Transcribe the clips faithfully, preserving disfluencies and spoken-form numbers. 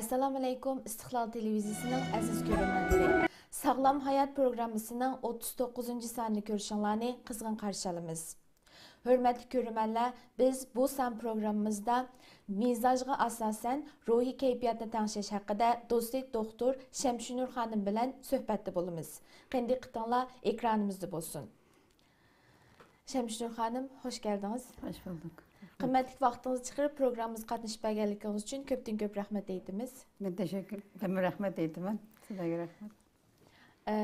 ئەسسالامۇئەلەيكۇم، ئىستىقلال تېلېۋىزىيىسىنىڭ ئەزىز كۆرۈرمەنلىرى. ساغلام ھايات پروگراممىسىنىڭ ئوتتۇز توققۇزىنچى سانىنى كۆرۈشۈڭلارنى قىزغىن قارشى ئالىمىز. ھۆرمەتلىك كۆرۈرمەنلەر، بىز بۇ سان پروگراممىمىزدا مىزاجغا ئاساسەن روھىي كەيپىياتنى تەڭشەش ھەققىدە دوستى دوختۇر شەمشىنۇر خانىم بىلەن سۆھبەتتە بولىمىز. قېنى دىققىتىڭلار ئېكرانىمىزدا بولسۇن. شەمشىنۇر خانىم، خوش كەلدىڭىز. خوش بولدۇق. قىممەتلىك ۋاقتىڭىزنى چىقىرىپ پروگراممىمىزغا قاتنىشىپ بەرگەنلىكىڭىز ئۈچۈن كۆپتىن كۆپ رەھمەت ئېيتىمىز. مەن تەشەككۈر، مەنمۇ رەھمەت ئېيتىمەن. سىلەرگە رەھمەت. ئە،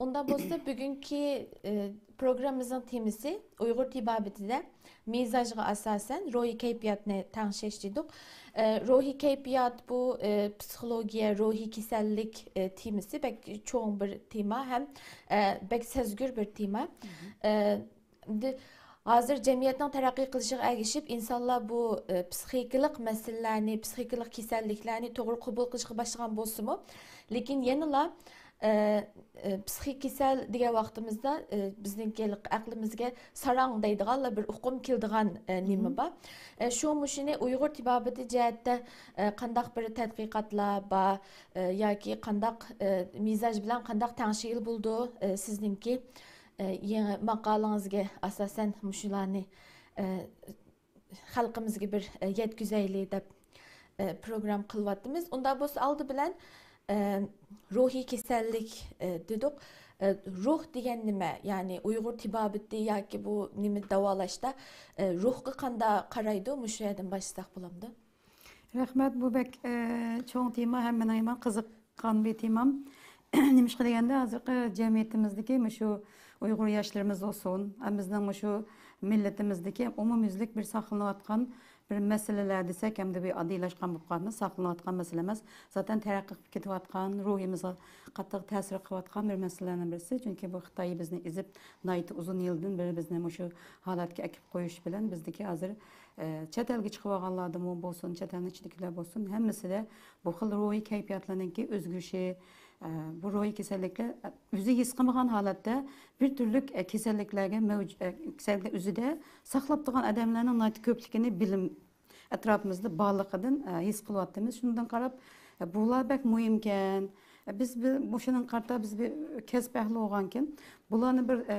ئۇنداق بولسا بۈگۈنكى، ئە، پروگراممىمىزنىڭ تېمىسى ئۇيغۇر تېبابىتىدە مىزاجغا ئاساسەن روھىي كەيپىياتنى تەڭشەش دېدۇق. ئە، روھىي كەيپىيات بۇ، ئە، پسىخولوگىيە، روھىي كېسەللىك، ئە، تېمىسى بەك چوڭ بىر تېما ھەم، ئە، بەك سەزگۈر بىر تېما. ئە، ئەمدى ھازىر جەمئىيەتنىڭ تەرەققىي قىلىشىغا ئەگىشىپ ئىنسانلار بۇ، ئە، پسىخىكىلىق مەسىلىلەرنى، پسىخىكىلىق كېسەللىكلەرنى توغرا قوبۇل قىلىشقا باشلىغان بولسىمۇ، لېكىن يەنىلا، ئە، ئە، پسىخىك كېسەل دېگەن ۋاقتىمىزدا، ئە، بىزنىڭكى ئەقلىمىزگە ساراڭ دەيدىغانلا بىر ئۇقۇم كېلىدىغان، ئە، نېمە بار. ئە، شۇ مۇشۇنى ئۇيغۇر تېبابىتى جەھەتتە، ئە، قانداق بىر تەتقىقاتلار بار، ئە، ياكى قانداق، ئە، مىزاج بىلەن قانداق تەڭشىگىلى بولىدۇ، ئە، سىزنىڭكى، ئە، يېڭى ماقالىڭىزگە ئاساسەن مۇشۇلارنى، ئە، خەلقىمىزگە بىر، ئە، يەتكۈزەيلى دەپ، ئە، پروگرامما قىلىۋاتىمىز. ئۇنداق بولسا ئالدى بىلەن، ئە، روھىي كېسەللىك، ئە، دېدۇق. ئە، روھ دېگەن نېمە؟ يەنى ئۇيغۇر تېبابىتى ياكى بۇ نېمە داۋالاشتا، ئە، روھقا قانداق قارايدۇ؟ مۇشۇ يەردىن باشلىساق بولامدۇ؟ رەھمەت، بۇ بەك، ئە، چوڭ تېما، ھەممىنىڭ يامان قىزىققان بىر تېمام. نېمىشقا دېگەندە، ھازىرقى جەمئىيىتىمىزدىكى مۇشۇ ئۇيغۇر ياشلىرىمىز بولسۇن، ھەم بىزنىڭ مۇشۇ مىللىتىمىزدىكى ئومۇميۈزلۈك بىر ساقلىنىۋاتقان بىر مەسىلىلەر دېسەك، ئەمدى بىر ئاددىيلاشقان بولۇپ قالىمىز، ساقلىنىۋاتقان مەسىلە ئەمەس، زاتەن تەرەققىي قىلىپ كېتىۋاتقان، روھىمىزغا قاتتىق تەسىر قىلىۋاتقان بىر مەسىلىلەرنىڭ بىرسى. چۈنكى بۇ خىتاي بىزنى ئېزىپ، ناھايىتى ئۇزۇن يىلدىن بېرى بىزنى مۇشۇ ھالەتكە ئەكىپ قويۇش بىلەن بىزدىكى ھازىر، ئە، چەت ئەلگە چىقىۋالغانلاردىمۇ بولسۇن، چەت ئەلنىڭ ئىچىدىكىلەر بولسۇن، ھەممىسىدە بۇ خىل روھىي كەيپىياتلارنىڭكى ئۆزگىرىشى، ئە، بۇ روھىي كېسەللىكلەر، ئە، ئۆزى ھېس قىلمىغان ھالەتتە بىر تۈرلۈك، ئە، كېسەللىكلەرگە مەۋج-، ئە، كېسەللىكلەر ئۆزىدە ساقلاپ تۇرغان ئادەملەرنىڭ ناھايىتى كۆپلۈكىنى بىلىم ئەتراپىمىزدا بارلىقىدىن، ئە، ھېس قىلىۋاتىمىز. شۇنىڭدىن قاراپ، ئە، بۇلار بەك مۇھىمكەن. ئە، بىز بىر، مۇشۇنىڭغا قارىتا بىز بىر كەسىپ ئەھلى بولغانكىن، بۇلارنى بىر، ئە،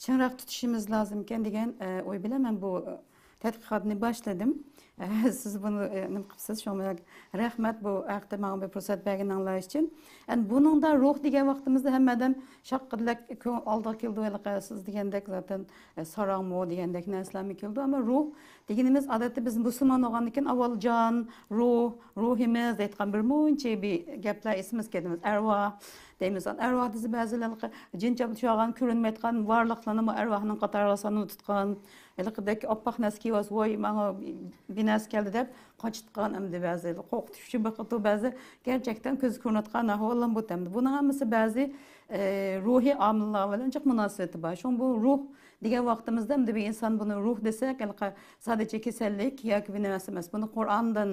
چىڭراق تۇتۇشىمىز لازىمكەن دېگەن، ئە، ئوي بىلەن مەن بۇ، ئە، تەتقىقاتنى باشلىدىم. ئە، سىز بۇنى، ئە، نېمە قىپسىز، شۇڭا رەھمەت بۇ ھەقتە ماڭا بىر پۇرسەت بەرگىنىڭلار ئۈچۈن. ئەمدى بۇنىڭدا روھ دېگەن ۋاقتىمىزدا ھەممە ئادەم شاققىدىلەك كۆڭۈل ئالدىغا كېلىدۇ، ھېلىقى سىز دېگەندەك زاتەن، ئە، ساراڭمۇ دېگەندەك نەرسىلەرمۇ كېلىدۇ. ئەمما روھ دېگىنىمىز ئادەتتە بىز مۇسۇلمان بولغاندىن كېيىن ئاۋۋال جان، روھ، روھىمىز دەيدىغان بىر مۇنچە بىر گەپلەر ئېسىمىزگە كېلىدۇ. ئەرۋاھ دەيمىز. ئەرۋاھ دېسە بەزىلەر جىن چاپلىشىۋالغان، كۆرۈنمەيدىغان ۋارلىقلارنىمۇ ئەرۋاھنىڭ قاتارىغا سانىلىپ تۇتقان. ھېلىقىدەك ئاپئاق نەرسە كىيىۋالسا، ۋاي، ماڭا بىر نەرسە كەلدى دەپ قاچىدىغان ئەمدى بەزى قورقۇتۇش ئۈچۈن بېقىدۇ بەزى. گەرچەكتىن كۆزگە كۆرۈنۈۋاتقان ئەھۋاللارمۇ بولىدۇ ئەمدى. بۇنىڭ ھەممىسى بەزى، ئە، روھىي ئامىللار بىلەن جىق مۇناسىۋىتى بار. شۇڭا بۇ روھ دېگەن ۋاقتىمىزدا ئەمدى بىر ئىنسان بۇنى روھ دېسەك، ھېلىقى سادىچە كېسەللىك ياكى بىر نېمە ئەمەس. بۇنى قۇرئاندىن،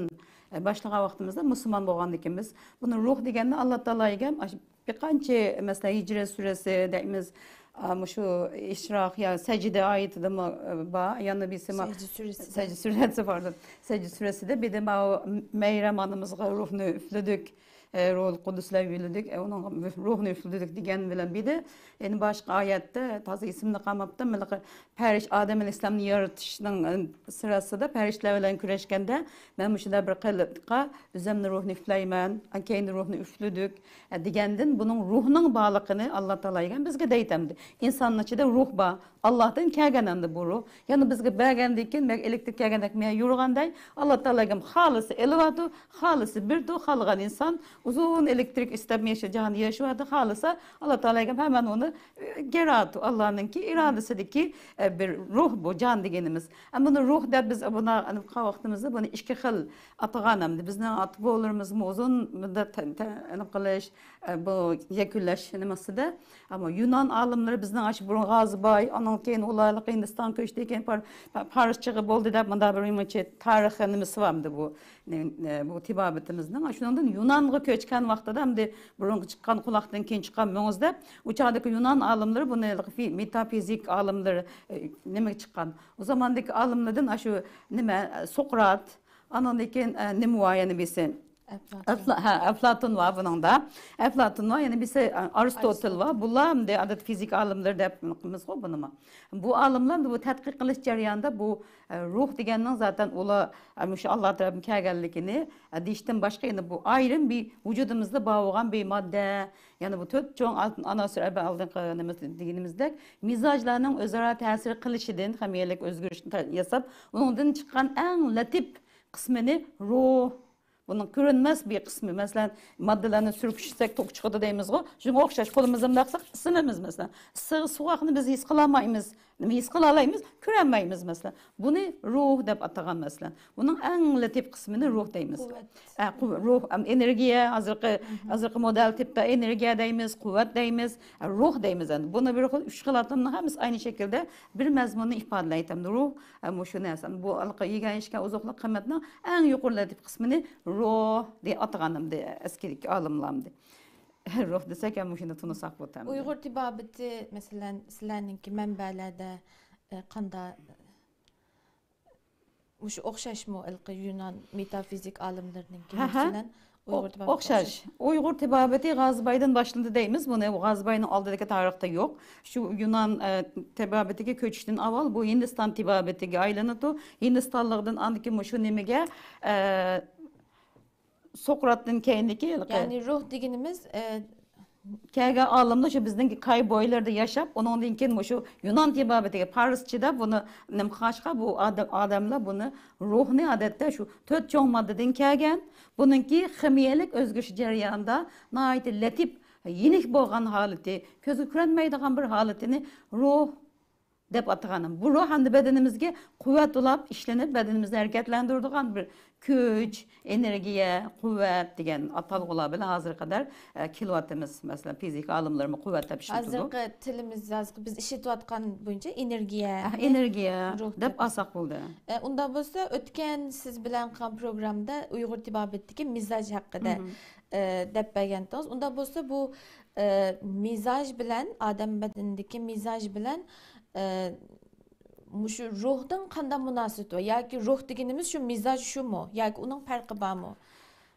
ئە، باشلىغان ۋاقتىمىزدا مۇسۇلمان بولغاندىكىن بىز بۇنى روھ دېگەندە ئاللا تائالا ئىگەم بىر قانچە، مەسىلەن، ھىجرەت سۈرىسى دەيمىز، ئا، مۇشۇ ئىشراق يا سەجدە ئايىتىدىمۇ، ئە، بار. يەنە بىرسى ما-، سەجدە سۈرىسىدە. سەجدە سۈرىسى، پاردون. سەجدە سۈرىسىدە بىر دە ماۋۇ مەريەم ئانىمىزغا روھنى ئۈفلىدۇك، ئە، روھۇل قۇدۇسلار يۈلىدۇك، ئە، ئۇنىڭغا روھنى ئۈفلىدۇك دېگەن بىلەن بىر دە، يەنە باشقا ئايەتتە، تازا ئېسىمدە قالماپتۇ، مىلقى پەرىش-، ئادەم ئەلەيھىسسالامنى يارىتىشنىڭ، ئە، سىراسىدا پەرىشتىلەر بىلەن كۈرەشكەندە، مەن مۇشۇنداق بىر قېلىپقا ئۆزۈمنى روھنى ئۈفلەيمەن، كەينىدىن روھنى ئۈفلىدۇق، ئە، دېگەندىن بۇنىڭ روھنىڭ بارلىقىنى ئاللا تائالا ئىگەم بىزگە دەيتەمدى. ئىنساننىڭ ئىچىدە روھ بار. ئاللاھتىن كەلگەن ئەمدى بۇ روھ. يەنە بىزگە بەرگەندىن كېيىن، بەك ئېلېكتىر كەلگەندەك مەن يورۇغاندەك، ئاللا تائالا ئىگەم خالىسا ئېلىۋاتىدۇ، خالىسا بېرىدۇ، خالىغان ئىنسان ئۇزۇن ئېلېكتىرىك ئىستەپ ياشا-، جاھاندا ياشىۋاتىدۇ، خالىسا ئاللا تائالا ئىگەم ھەممىنى ئۇنى، ئە، گېراتو، ئاللانىڭكى ئىرادىسىدىكى، ئە، بىر روھ بۇ، جان دېگىنىمىز. ئەمما بۇنى روھ دەپ بىز بۇنى قىلغان ۋاقتىمىزدا بۇنى ئىككى خىل ئاتىغان ئەمدى. بىزنىڭ ئاتا-بوۋىلىرىمىزمۇ ئۇزۇن مۇددەت تە-، تە-، نېمە قىلىش، ئە، بۇ يەكۈنلەش نېمىسىدە. ئەمما يۇنان ئالىملىرى بىزنىڭ ئاشۇ بۇرۇن غازىباي، ئانىڭ كېيىن ئۇلار ھېلىقى ھىندىستانغا كۆچتى، كېيىن پار-، پا-، پارسچىغا بولدى دەپ مۇنداق بىر مۇنچە تارىخىي نېمىسى بار ئەمدى بۇ، نېمە، ئە، بۇ تېبابىتىمىزنىڭ. شۇنىڭدىن يۇنانغا كۆچكەن ۋاقتىدا ئەمدى بۇرۇنقى چىققان قۇلاقتىن كېيىن چىققان مۆڭۈز دەپ، ئۇ چاغدىكى يۇنان ئالىملىرى بۇنى ھېلىقى فى-، مېتافىزىك ئالىملىرى، ئە، نېمىگە چىققان. ئۇ زاماندىكى ئالىملاردىن ئاشۇ نېمە، سوقرات، ئانىڭدىن كېيىن، ئە، نېمە بار يەنە بىرسى؟ ئەپلاتون. ئەپلا-، ھە، ئەپلاتون بار بۇنىڭدا. ئەپلاتون بار، يەنە بىرسى، ئە، ئارستوتېل بار. ئارستوتېل. بۇلار ئەمدى ئادەتتە فىزىكا ئالىملىرى دەپ قىلىمىزغۇ بۇنىمۇ. بۇ ئالىملار بۇ تەتقىق قىلىش جەريانىدا بۇ، ئە، روھ دېگەننىڭ زاتەن ئۇلار، ئە، مۇشۇ ئاللا تەرەپتىن كەلگەنلىكىنى، ئە، دېيىشتىن باشقا، يەنە بۇ ئايرىم بىر ۋۇجۇدىمىزدا بار بولغان بىر ماددە، يەنى بۇ تۆت چوڭ ئالتۇن ئاناسىر، ئەبە ئالدىنقى نېمە دېگىنىمىزدەك، مىزاجلارنىڭ ئۆزئارا تەسىر قىلىشىدىن خىمىيەلىك ئۆزگىرىشنى تا-، ياساپ، ئۇنىڭدىن چىققان ئەڭ لەتىپ قىسمىنى روھ. بۇنىڭ كۆرۈنمەس بىر قىسمى، مەسىلەن، ماددىلارنى سۈركىشتۈرسەك توك چىقىدۇ دەيمىزغۇ، شۇنىڭغا ئوخشاش قولىمىزنى بۇنداق قىلساق ئىسسىنىمىز، مەسىلەن. ئىسسىق سوغۇقنى بىز ھېس قىلالايمىز، نېمە ھېس قىلالايمىز؟ كۆرەلمەيمىز، مەسىلەن. بۇنى روھ دەپ ئاتىغان، مەسىلەن. بۇنىڭ ئەڭ لەتىپ قىسمىنى روھ دەيمىز. قۇۋۋەت. ئە، قۇ-، روھ، ئەم، ئېنېرگىيە، ھازىرقى، ھازىرقى مودېل تىپتا ئېنېرگىيە دەيمىز، قۇۋۋەت دەيمىز، ئە، روھ دەيمىز ئەمدى. بۇنى بىر خىل ئۈچ خىل ئاتامنىڭ ھەممىسى ئەينى شەكىلدە بىر مەزمۇننى ئىپادىلەيدۇ. ئەمدى روھ، ئە، مۇشۇ نەرسە. بۇ ھېلىقى يېگەن ئىچكەن ئوزۇقلۇق قىممىتىنىڭ ئەڭ يۇقىرى لەتىپ قىسمىنى روھ دەپ ئاتىغان ئەمدى ئەسكىدىكى ئالىملار ئەمدى. روھ دېسەك ھەم مۇشۇنى تونۇساق بولىدۇ ئەمدى. ئۇيغۇر تېبابىتى، مەسىلەن، سىلەرنىڭكى مەنبەلەردە، ئە، قاندا-، مۇشۇ ئوخشاشمۇ؟ ھېلىقى يۇنان مېتافىزىك ئالىملىرىنىڭكى، ھە، ھە. مەسىلەن، ئۇيغۇر تېبابىتى ئوخشاش. ئوخشاش. ئۇيغۇر تېبابىتى غازىبايدىن باشلىنىدۇ دەيمىز. بۇنى غازىباينىڭ ئالدىدىكى تارىختا يوق. شۇ يۇنان، ئە، تېبابىتىگە كۆچۈشتىن ئاۋۋال بۇ ھىندىستان تېبابىتىگە ئايلىنىدۇ. ھىندىستانلىقتىن ئاندىن كېيىن مۇشۇ نېمىگە، ئە، سوقراتتىن كېيىنكى ھېلىقى يەنى روھ دېگىنىمىز، ئە، كەلگەن ئالىملار شۇ بىزنىڭ كاي بويلىرىدا ياشاپ، ئۇنىڭدىن كېيىن مۇشۇ يۇنان تېبابىتىگە، پارسچىدا بۇنى نېمە قىلغاچقا، بۇ ئادەم، ئادەملەر بۇنى روھنى ئادەتتە شۇ تۆت چوڭ ماددىدىن كەلگەن، بۇنىڭكى خىمىيەلىك ئۆزگىرىش جەريانىدا ناھايىتى لەتىپ، يېنىك بولغان ھالىتى، كۆزگە كۆرۈنمەيدىغان بىر ھالىتىنى روھ دەپ ئاتىغان. بۇ روھ ئەمدى بەدىنىمىزگە قۇۋۋەت ئۇلاپ ئىشلىنىپ، بەدىنىمىزنى ھەرىكەتلەندۈرىدىغان بىر كۈچ، ئېنېرگىيە، قۇۋۋەت دېگەن ئاتالغۇلار بىلەن ھازىرغا قەدەر، ئە، كېلىۋاتىمىز. مەسىلەن، فىزىكا ئالىملىرىمۇ قۇۋۋەت دەپ ئىشلىتىدۇ. ھازىرقى تىلىمىز، ھازىرقى بىز ئىشلىتىۋاتقان بويىچە ئېنېرگىيە، ئە، ئېنېرگىيە روھ دەپ دەپ ئالساق بولدى. ئە، ئۇنداق بولسا، ئۆتكەن سىز بىلەن قىلغان پروگراممىدا ئۇيغۇر تېبابىتىدىكى مىزاج ھەققىدە، مھم. ئە، دەپ بەرگەنتىڭىز. ئۇنداق بولسا، بۇ، ئە، مىزاج بىلەن، ئادەم بەدىنىدىكى مىزاج بىلەن، ئە، مۇشۇ روھنىڭ قانداق مۇناسىۋىتى بار؟ ياكى روھ دېگىنىمىز شۇ مىزاج شۇمۇ؟ ياكى ئۇنىڭ پەرقى بارمۇ؟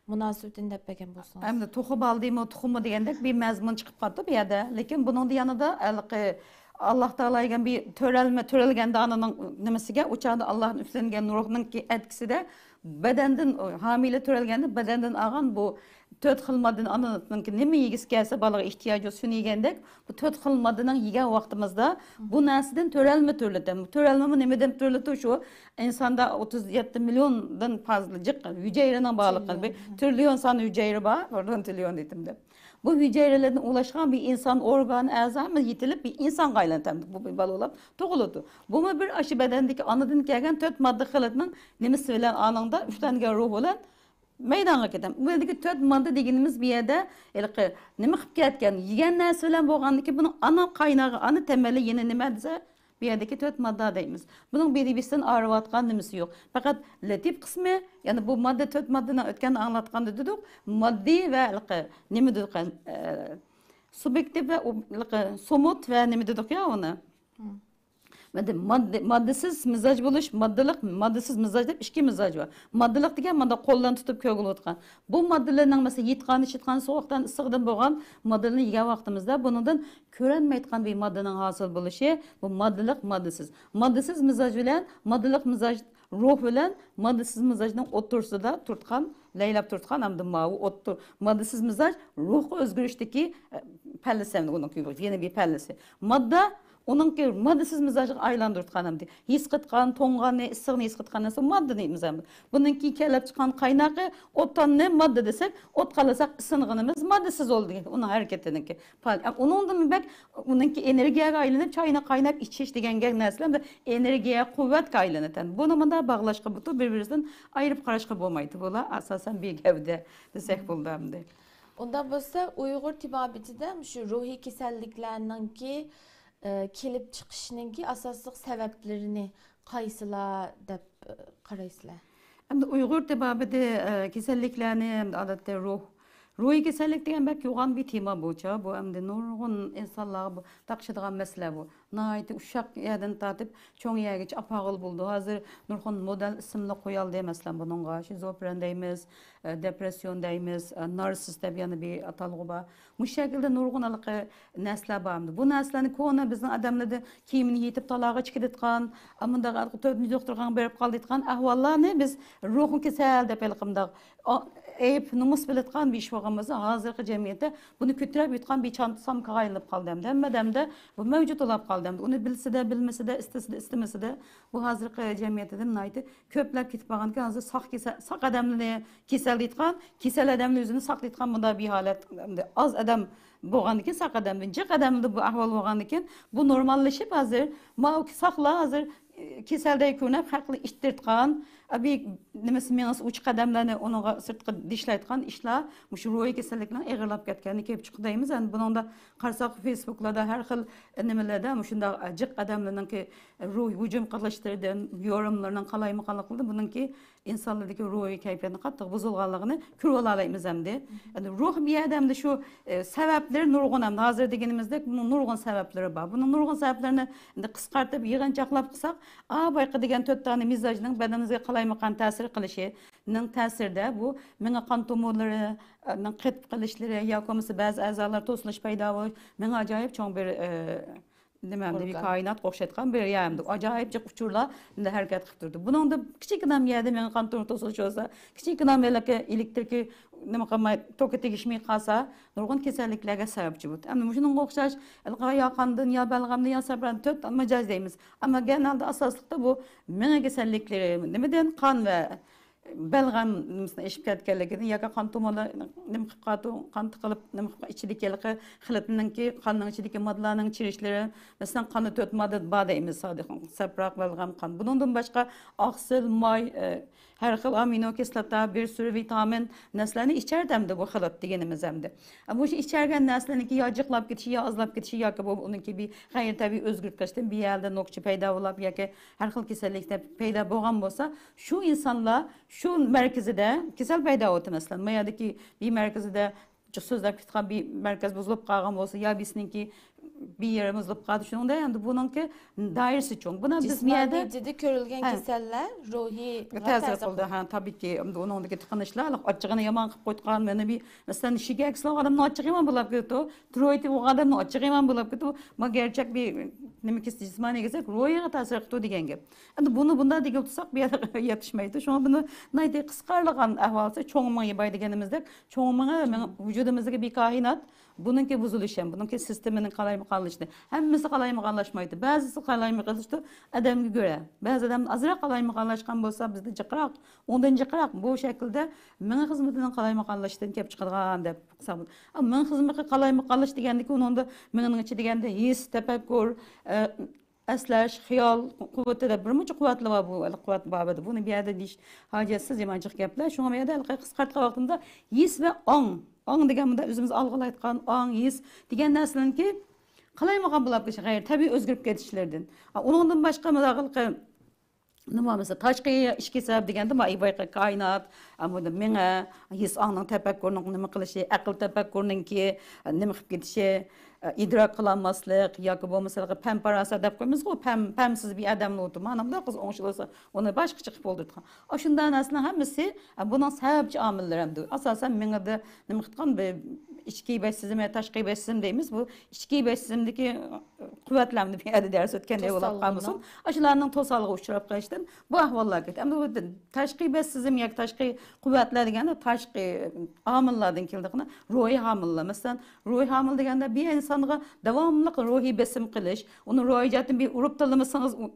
مۇناسىۋىتىنى دەپ بەرگەن بولسىڭىز. ئەمدى توخۇ بالىدىمۇ، تۇخۇممۇ دېگەندەك بىر مەزمۇن چىقىپ قاپتۇ بۇ يەردە. لېكىن بۇنىڭدا يەنىلا ھېلىقى ئاللا تائالا دېگەن بىر تۆرەلمە، تۆرەلگەندە ئانىنىڭ نېمىسىگە، ئۇ چاغدا ئاللادىن ئۈفلەنگەن روھنىڭكى ئەتكىسىدە بەدەندىن، ھامىلە تۆرەلگەندە بەدەندىن ئالغان بۇ تۆت خىل ماددىنى ئانىنىڭكى نېمە يېگۈسى كەلسە، بالىغا ئېھتىياجى بولسا شۇنى يېگەندەك، بۇ تۆت خىل ماددىنىڭ يېگەن ۋاقتىمىزدا بۇ نەرسىدىن تۆرەلمە تۆرىلىدۇ. بۇ تۆرەلمىمۇ نېمىدىن تۆرىلىدۇ؟ شۇ ئىنساندا ئوتتۇز يەتتە مىليوندىن پازلا جىق ھۈجەيرىنىڭ بارلىقى، بىر تىرىليون سان ھۈجەيرە بار، بىردىن تىرىليون دېدىم دەپ. بۇ ھۈجەيرىلەردىن ئۇلاشقان بىر ئىنسان ئورگانى ئەزا يېتىلىپ بىر ئىنسانغا ئايلىنىدۇ. بۇ بىر بالا بولۇپ تۇغۇلىدۇ. بۇمۇ بىر ئاشۇ بەدەندىكى ئانىدىن كەلگەن تۆت ماددا خىلىتىنىڭ نېمىسى بىلەن، ئانىڭدا ئۈفلەنگەن روھ بىلەن مەيدانغا كېتەم. بۇ يەردىكى تۆت ماددا دېگىنىمىز بۇ يەردە ھېلىقى نېمە قىلىپ كەتكەن، يېگەن نەرسە بىلەن بولغاندىكىن بۇنىڭ ئانا قاينىغى، ئانا تېمىلى يەنە نېمە دېسە، بۇ يەردىكى تۆت ماددا دەيمىز. بۇنىڭ بىر-، بىرسىدىن ئايرىۋاتقان نېمىسى يوق. پەقەت لەتىپ قىسمى، يەنى بۇ ماددا، تۆت ماددىنى ئۆتكەندە ئاڭلاتقاندا دېدۇق، ماددىي ۋە ھېلىقى نېمە دېدۇق، ئە، سۇبيېكتىپ ۋە ئۇ-، ھېلىقى سۇمۇت ۋە نېمە دېدۇق يا ئۇنى؟ ماددىي، ماددىسىز مىزاج بولۇش، ماددىلىق، ماددىسىز مىزاج دەپ ئىككى مىزاج بار. ماددىلىق دېگەن مانا قوللارنى تۇتۇپ كۆرگىلى بولىدىغان. بۇ ماددىلارنىڭ مەسىلەن يېتىقان، ئىچىدىغان سوغۇقتىن، ئىسسىقىدىن بولغان ماددىلارنى يېگەن ۋاقتىمىزدا بۇنىڭدىن كۆرەلمەيدىغان بىر ماددىنىڭ ھاسىل بولۇشى، بۇ ماددىلىق، ماددىسىز. ماددىسىز مىزاج بىلەن ماددىلىق مىزاج، روھ بىلەن ماددىسىز مىزاجنىڭ ئوتتۇرىسىدا تۇرتقان، لەيلەپ تۇرتقان ھەمدە ماۋۇ ئوتتۇر-، ماددىسىز مىزاج روھقا ئۆزگىرىشتىكى، ئە، پەللىسى، ئۇنىڭ يەنە بىر پەللىسى. ماددا ئۇنىڭكى ماددىسىز مىزاجغا ئايلاندۇرۇۋاتقان ئەمدى. ھېس قىلىدىغان، توڭغاننى، ئىسسىقنى ھېس قىلىدىغان نەرسە ماددىنى ئىمزا. بۇنىڭكى كېلىپ چىققان قاينىقى ئوتتاننى ماددا دېسەك، ئوت قالىساق ئىسسىنغىنىمىز ماددىسىز بولدى. ئۇنىڭ ھەرىكىتىنىڭكى پال-، ئۇنىڭدىن بەك ئۇنىڭكى ئېنېرگىيەگە ئايلىنىپ، چاينى قايناپ ئىچىش دېگەن گەپ نەرسىلەر ئېنېرگىيە، قۇۋۋەتكە ئايلىنىدۇ. بۇنى مۇنداق باغلاشقا بولىدۇ، بىر-بىرسىدىن ئايرىپ قاراشقا بولمايدۇ. بۇلار ئاساسەن بىر گەۋدە دېسەك بولىدۇ ئەمدى. ئۇنداق بولسا، ئۇيغۇر تېبابىتىدە مۇشۇ روھىي كېسەللىكلەرنىڭكى، ئە، كېلىپ چىقىشىنىڭكى ئاساسلىق سەۋەبلىرىنى قايسىلار دەپ، ئە، قارايسىلەر؟ ئەمدى ئۇيغۇر تېبابىتى، ئە، كېسەللىكلەرنى، ئەمدى ئادەتتە روھ، روھىي كېسەللىك دېگەن بەك يوغان بىر تېما بۇچە. بۇ ئەمدى نۇرغۇن ئىنسانلارغا بۇ تاقىشىدىغان مەسىلە بۇ. ناھايىتى ئۇششاق يەردىن تارتىپ چوڭ يەرگىچە ئاپارغىلى بولىدۇ. ھازىر نۇرغۇن مودېل ئىسىملار قويالدى، مەسىلەن، بۇنىڭغا شىزوفرېن دەيمىز، ئە، دېپرېسسىيون دەيمىز، ئە، نارسىس دەپ يەنە بىر ئاتالغۇ بار. مۇشۇ شەكىلدە نۇرغۇن ھېلىقى نەرسىلەر بار. بۇ نەرسىلەرنى كونا بىزنىڭ ئادەملەردە كىيىمىنى يېتىپ تالاغا چىقىدىتقان، ئاممىداغ تۆتىنچى دوختۇرخانىغا بېرىپ قالىدىغان ئەھۋاللارنى بىز روھىي كېسەل دەپ ھېلىقىمداق ئەيىب، نومۇس بىلىدىغان بىر ئىش بولغان بولسا، ھازىرقى جەمئىيەتتە بۇنى كۆتۈرۈپ يۈتقان بىر چانتا سامكىغا ئايلىنىپ قالدى ئەمدى. ھەممە ئادەمدە بۇ مەۋجۇت بولاپ قالدى ئەمدى. ئۇنى بىلسىدە، بىلمىسىدە، ئىستىسىدە، ئىستىمىسىدە، بۇ ھازىرقى جەمئىيەتتە ناھايىتى كۆپلەپ كېتىپ بارغانكەن، ھازىر ساق كېسە-، ساق ئادەمنى كېسەلدەيدىغان، كېسەل ئادەمنى ئۆزىنى ساقلايدىغان مۇنداق بىر ھالەت ئەمدى ئاز ئادەم بولغاندىكىن، ساق ئادەمدىن جىق ئادەمدە بۇ ئەھۋال بولغاندىكىن، بۇ نورماللىشىپ ھازىر ماۋۇ ساقلار ھازىر كېسەلدەك كۆرۈنۈپ، خەقنى ئىتتىرتقان، بىر نېمىسى مېڭىسى ئوچۇق ئادەملەرنى ئۇنىڭغا سىرتقا دىشلايدىغان ئىشلار مۇشۇ روھىي كېسەللىكنىڭ ئېغىرلاپ كەتكەنلىكى كېلىپ چىقىدۇ دەيمىز. ئەمدى بۇنىڭدا قارىساق، فېيسبۇكلاردا ھەر خىل نېمىلەردە مۇشۇنداق جىق ئادەملەرنىڭكى روھىي ھۇجۇم قىلىشلىرىدىن، يورۇملىرىنىڭ قالايمىقانلىقلىرىدىن بۇنىڭكى ئىنسانلاردىكى روھىي كەيپىياتنى قاتتىق بۇزۇلغانلىقىنى كۆرۈۋالالايمىز ئەمدى. ئەمدى روھ بۇ يەردە ئەمدى شۇ، ئە، سەۋەبلىرى نۇرغۇن ئەمدى. ھازىر دېگىنىمىزدەك بۇنىڭ نۇرغۇن سەۋەبلىرى بار. بۇنىڭ نۇرغۇن سەۋەبلىرىنى ئەمدى قىسقارتىپ يىغىنچاقلاپ قىلساق، ئا، بايقى دېگەن تۆت دانە مىزاجنىڭ بەدىنىمىزگە قالايمىقان تەسىر قىلىشىنىڭ تەسىرىدە بۇ مېڭە قان تومۇرلىرىنىڭ قېتىپ قېلىشلىرى ياكى بولمىسا بەزى ئەزالار توسۇلۇش پەيدا بولۇش، مېڭە ئاجايىپ چوڭ بىر، ئە، نېمە ئەمدى بىر ئورگان. كائىناتقا ئوخشايدىغان بىر يەر ئەمدى. ئاجايىپ جىق ئۇچۇرلار ئەمدى ھەرىكەت قىلىپ تۇرىدۇ. بۇنىڭدا كىچىككىنە يەردە مېڭە قان تومۇرى توسۇلۇش بولسا، كىچىككىنە ھېلىقى ئېلېكتىرىكى نېمە قىلماي، توكى تېگىشمەي قالسا، نۇرغۇن كېسەللىكلەرگە سەۋەبچى بولىدۇ. ئەمدى مۇشۇنىڭغا ئوخشاش، ھېلىقى يا قاندىن، يا بەلغەمدىن، يا سەپرەدىن تۆت مىزاج دەيمىز. ئەمما گېنالدا ئاساسلىقتا بۇ مېڭە كېسەللىكلىرى، نېمىدىن؟ قان ۋە بەلغەم نېمىسىنى ئېشىپ كەتكەنلىكىدىن ياكى قان تومۇرلىرى نېمە قىلىپ قالىدۇ، قان تىقىلىپ، نېمە قىلىپ، ئىچىدىكى ھېلىقى خىلىتنىڭكى، قاننىڭ ئىچىدىكى ماددىلارنىڭ چىرىشلىرى، مەسىلەن، قاندا تۆت ماددا بار دەيمىز، سادىق، سەپرا، بەلغەم، قان. بۇنىڭدىن باشقا ئاقسىل، ماي، ئە، ھەر خىل ئامىنو كىسلاتا، بىر سۈرى ۋىتامىن نەرسىلەرنى ئىچەردە ئەمدى بۇ خىلىت دېگىنىمىز ئەمدى. ئە، مۇشۇ ئىچەرگەن نەرسىلەرنىڭكى يا جىقلاپ كېتىشى، يا ئازلاپ كېتىشى ياكى بۇ ئۇنىڭكى بىر غەيرىي تەبىئىي ئۆزگىرىپ قېلىشتىن بىر يەردە نوكچە پەيدا بولۇپ ياكى ھەر خىل كېسەللىكتە پەيدا بولغان بولسا، شۇ ئىنسانلار شۇ مەركىزىدە كېسەل پەيدا بولۇپتۇ. مەسىلەن، ما يەردىكى بىر مەركىزىدە جىق سۆزلەپ كېتىدىغان بىر مەركەز بۇزۇلۇپ قالغان بولسا، يا بىرسىنىڭكى بىر يېرى بۇزۇلۇپ قالدى. شۇنىڭدا ئەمدى بۇنىڭكى دائىرىسى چوڭ. بۇنى بىز بۇ يەردە جىسمانىي جىددىي كۆرۈلگەن ھە. كېسەللەر روھىي تەسىر قىلىدۇ. ھە، تەبىئىيكى، ئەمدى ئۇنىڭدىكى تىقىنىشلار، ئاچچىقىنى يامان قىلىپ قويىدىغان، مانا بىر، مەسىلەن، شېكەر كېسىلى ئادەمنىڭ ئاچچىقى يامان بولاپ كېتىدۇ. تىروئىد بولغان ئادەمنىڭ ئاچچىقى يامان بولاپ كېتىدۇ. ما گەرچەك بىر نېمە كېسىلى، جىسمانىي كېسەل روھىغا تەسىر قىلىدۇ دېگەن گەپ. ئەمدى بۇنى بۇنداق دېگىلى تۇرساق، بۇ يەردە يېتىشمەيدۇ. شۇڭا بۇنى ناھايىتى قىسقارلىغان ئەھۋالدا چوڭ مېڭە باي دېگىنىمىزدەك، چوڭ مېڭە، مېڭە ۋۇجۇدىمىزدىكى بىر كائىنات، بۇنىڭكى بۇزۇلۇشى، بۇنىڭكى سىستېمىنىڭ قالايمىقانلىشىشى. ھەممىسى قالايمىقانلاشمايدۇ. بەزىسى قالايمىقانلىشىدۇ ئادەمگە كۆرە. بەزى ئادەم ئازراق قالايمىقانلاشقان بولسا، بىزدە جىقراق، ئۇندىن جىقراق. بۇ شەكىلدە مېڭە خىزمىتىنىڭ قالايمىقانلىشىشىدىن كېلىپ چىقىدىغان دەپ قىلساق بولىدۇ. ئەمما مېڭە خىزمىتى قالايمىقانلىشىش دېگەندىكى، ئۇنىڭدا مېڭىنىڭ ئىچى دېگەندە ھېس، تەپەككۇر، ئە، ئەسلەش، خىيال قۇۋۋىتى دەپ بىر مۇنچە قۇۋۋەتلەر بار، بۇ قۇۋۋەت بابىدا. بۇنى بۇ يەردە دېيىش ھاجەتسىز، يامان جىق گەپلەر. شۇڭا بۇ يەردە ھېلىقى قىسقارتقان ۋاقتىمدا ھېس ۋە ئاڭ، ئاڭ دېگەن مۇنداق ئۆزىمىز ئالغىلايدىغان ئاڭ، ھېس دېگەن نەرسىلەرنىڭكى قالايمىقان بولاپ كېتىشى، غەيرىي تەبىئىي ئۆزگىرىپ كېتىشلىرىدىن. ئۇنىڭدىن باشقا مۇنداق ھېلىقى نېمە بولمىسا، تاشقى ئىچكى سەۋەب دېگەندە، ما، بايقى كائىنات، ئا، بۇ مېڭە، ھېس ئاڭنىڭ تەپەككۇرنىڭ نېمە قىلىشى، ئەقىل تەپەككۇرنىڭكى نېمە قىلىپ كېتىشى، ئىدراك قىلالماسلىق ياكى بولمىسا پەم پاراسەت دەپ قويىمىزغۇ، پەم، پەمسىز بىر ئادەمنى ئۇنتۇپ، مانا بۇنداق قىلسا ئوڭشىلىۋالسا، ئۇنى باشقىچە قىلىپ بولدۇرىدىغان. ئاشۇنداق نەرسىلەرنىڭ ھەممىسى، ئا، بۇنىڭ سەۋەبچى ئامىللىرى ئەمدى. ئاساسەن مېڭىدە نېمە قىلىدىغان بىر ئىچكى بەش سېزىم ۋە تاشقى بەش سېزىم دەيمىز. بۇ ئىچكى بەش سېزىمدىكى قۇۋۋەتلەرنى بۇ يەردە دەرس ئۆتكەندەك بولۇپ قالمىسۇن. توسالغۇنلار. ئاشۇلارنىڭ توسالغۇغا ئۇچراپ قېلىشتىن بۇ ئەھۋاللار كېلىدۇ. ئەمدى بۇ تاشقى بەش سېزىم ياكى تاشقى قۇۋۋەتلەر دېگەندە تاشقى ئامىللاردىن كېلىدىغىنى روھىي ھامىلىلار. مەسىلەن، روھىي ھامىلە دېگەندە بىر ئىنسانغا داۋاملىق روھىي بېسىم قىلىش، ئۇنى روھىي جەھەتتىن بىر ئۇرۇپ تىللىمىسىڭىز، ئۇ-،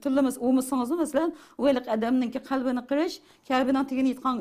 تىللىمىس-، ئۇرمىسىڭىزمۇ، مەسىلەن، ئۇ ھېلىقى ئادەمنىڭكى قەلبىنى قىرىش، كەبىنىڭ تېگىنى يىتقان،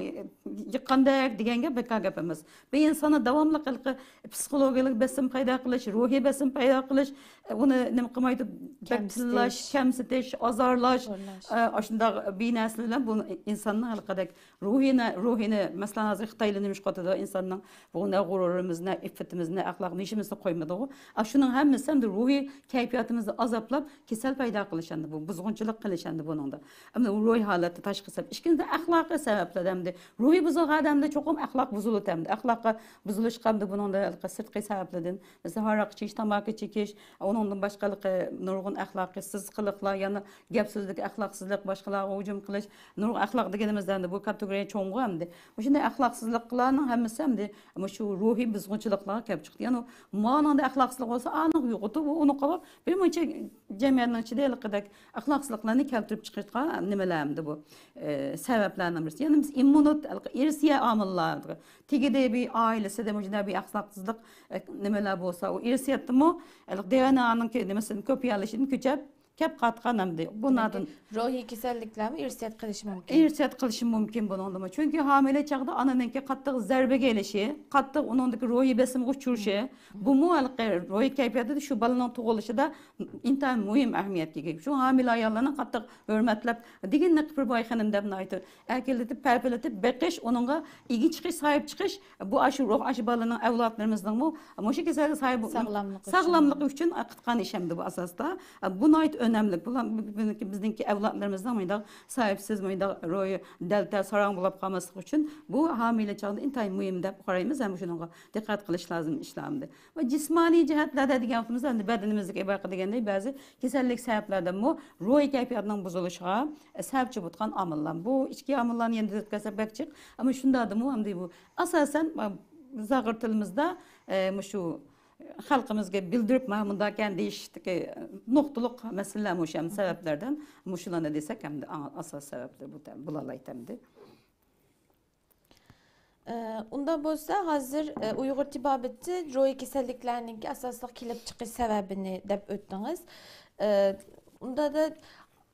يىققاندەك دېگەن گەپ بىكار گەپ ئەمەس. بىر ئىنساننى داۋاملىق ھېلىقى پسىخولوگىيەلىك بېسىم پەيدا قىلىش، روھىي بېسىم پەيدا قىلىش، ئۇنى نېمە قىلمايدۇ، بەك تىللاش، كەمسىتىش، ئازارلاش، ئاشۇنداق بىر نەرسىلەر بىلەن بۇ ئىنساننىڭ ھېلىقىدەك روھىنى، روھىنى، مەسىلەن، ھازىر خىتايلار نېمە ئىش قىلىۋاتىدۇ، ئىنساننىڭ بۇ نە غۇرۇرىمىزنى، نە ئىپپىتىمىزنى، نە ئەخلاق، نە ئىشىمىزنى قويمىدىغۇ. ئاشۇنىڭ ھەممىسى ئەمدى روھىي كەيپىياتىمىزنى ئازابلاپ، كېسەل پەيدا قىلىش ئەمدى بۇ، بۇزغۇنچىلىق قىلىش ئەمدى بۇنىڭدا. ئەمدى روھىي ھالەتتە تاشقى سەۋەب. ئىككىنچىدىن، ئەخلاقىي سەۋەبلەر ئەمدى. روھى بۇزۇلغان ئادەمدە چوقۇم ئەخلاق بۇزۇلىدۇ ئەمدى. ئەخلاققا بۇزۇلۇشقا ئەمدى بۇنىڭدا ھېلىقى سىرتقى سەۋەبلەردىن، مەسىلەن، ھاراق ئىچىش، تاماكا چېكىش، ئۇنىڭ ئۇنىڭدىن باشقا ھېلىقى نۇرغۇن ئەخلاقىي سىزىقلىقلار، يەنە گەپ سۆزدىكى ئەخلاقسىزلىق، باشقىلارغا ھۇجۇم قىلىش، نۇرغۇن ئەخلاق دېگىنىمىز ئەمدى بۇ كاتېگورىيە چوڭغۇ ئەمدى. مۇشۇنداق ئەخلاقسىزلىقلارنىڭ ھەممىسى ئەمدى مۇشۇ روھىي بۇزغۇنچىلىقلارغا كەپ چىقتى. يەنى مانىڭدا ئەخلاقسىزلىق بولسا، ئانىڭ يوقىتىپ، ئۇنى قويۇپ، بىر مۇنچە جەمئىيەتنىڭ ئىچىدە ھېلىقىدەك ئەخلاقسىزلىقلارنى كەلتۈرۈپ چىقىرىدىغان نېمىلەر ئەمدى بۇ، ئە، سەۋەبلەرنىڭ بىرسى. يەنە بىز ئىممۇنىت، ئىرسىيە ئامىللار، تېگىدە بىر ئائىلىسىدە مۇشۇنداق بىر ئەخلاقسىزلىق، ئە، نېمىلەر بولسا، ئۇ ئىرسىيەتتىمۇ، ھېلىقى دىئېنئېنىڭكى نېمىسىدىن، كوپىيەلىشىدىن كۆچۈپ كەپ قاتقان ئەمدى. بۇ نادىن روھىي كېسەللىكلەرمۇ ئىرسىيەت قىلىشى مۇمكىن. ئىرسىيەت قىلىشى مۇمكىن بۇنىڭدىمۇ. چۈنكى ھامىلە چاغدا ئانىنىڭكى قاتتىق زەربىگە ئېلىشى، قاتتىق ئۇنىڭدىكى روھىي بېسىمغا ئۇچرىشى، بۇمۇ ھېلىقى روھىي كەيپىياتىدا شۇ بالىنىڭ تۇغۇلۇشىدا ئىنتايىن مۇھىم ئەھمىيەتكە ئىگە. شۇ ھامىلە ئاياللارنى قاتتىق ھۆرمەتلەپ، دېگىنىنى قىپىر باي خېنىم دەپ ناھايىتى ئەكېلىتىپ، پەپىلىتىپ بېقىش، ئۇنىڭغا ئىگە چىقىش، ساھىب چىقىش، بۇ ئاشۇ روھ، ئاشۇ بالىنىڭ ئەۋلادلىرىمىزنىڭمۇ مۇشۇ كېسەلگە ساھىب، ساغلاملىقى ئۈچۈن. ساغلاملىقى ئۈچۈن قىلغان ئىش ئەمدى بۇ ئاساستا. بۇ ناھايىتى ئۆنەملىك. بۇلار بىزنىڭكى، بىزنىڭكى ئەۋلادلىرىمىزنىڭ مۇنداق ساھىبسىز، مۇنداق روھى دەلتە، ساراڭ بولاپ قالماسلىقى ئۈچۈن بۇ ھامىلە چاغدا ئىنتايىن مۇھىم دەپ قارايمىز ھەم شۇنىڭغا دىققەت قىلىش لازىم ئىشلار ئەمدى. ۋە جىسمانىي جەھەتلەردە دېگەن ۋاقتىمىزدا ئەمدى بەدىنىمىزدىكى بايىقى دېگەندەك بەزى كېسەللىك سەۋەبلەردىنمۇ روھىي كەيپىياتنىڭ بۇزۇلۇشىغا سەۋەبچى بولىدىغان ئامىللار. بۇ ئىككى ئامىللارنى يەنە دېيىپ كەتسەك بەك جىق. ئەمما شۇنداقتىمۇ ئەمدى بۇ ئاساسەن، ئە، زاغۇر تىلىمىزدا، ئە، مۇشۇ خەلقىمىزگە بىلدۈرۈپ، مانا مۇنداكەن دېيىشتىكى نۇقتىلىق مەسىلىلەر مۇشۇ ئەمدى سەۋەبلەردىن مۇشۇلارنى دېسەك ئەمدى ئاساس سەۋەبلەر بۇ، بولالايتتى ئەمدى. ئە، ئۇنداق بولسا، ھازىر، ئە، ئۇيغۇر تېبابىتى روھىي كېسەللىكلەرنىڭكى ئاساسلىق كېلىپ چىقىش سەۋەبىنى دەپ ئۆتتىڭىز. ئە، ئۇنداقتا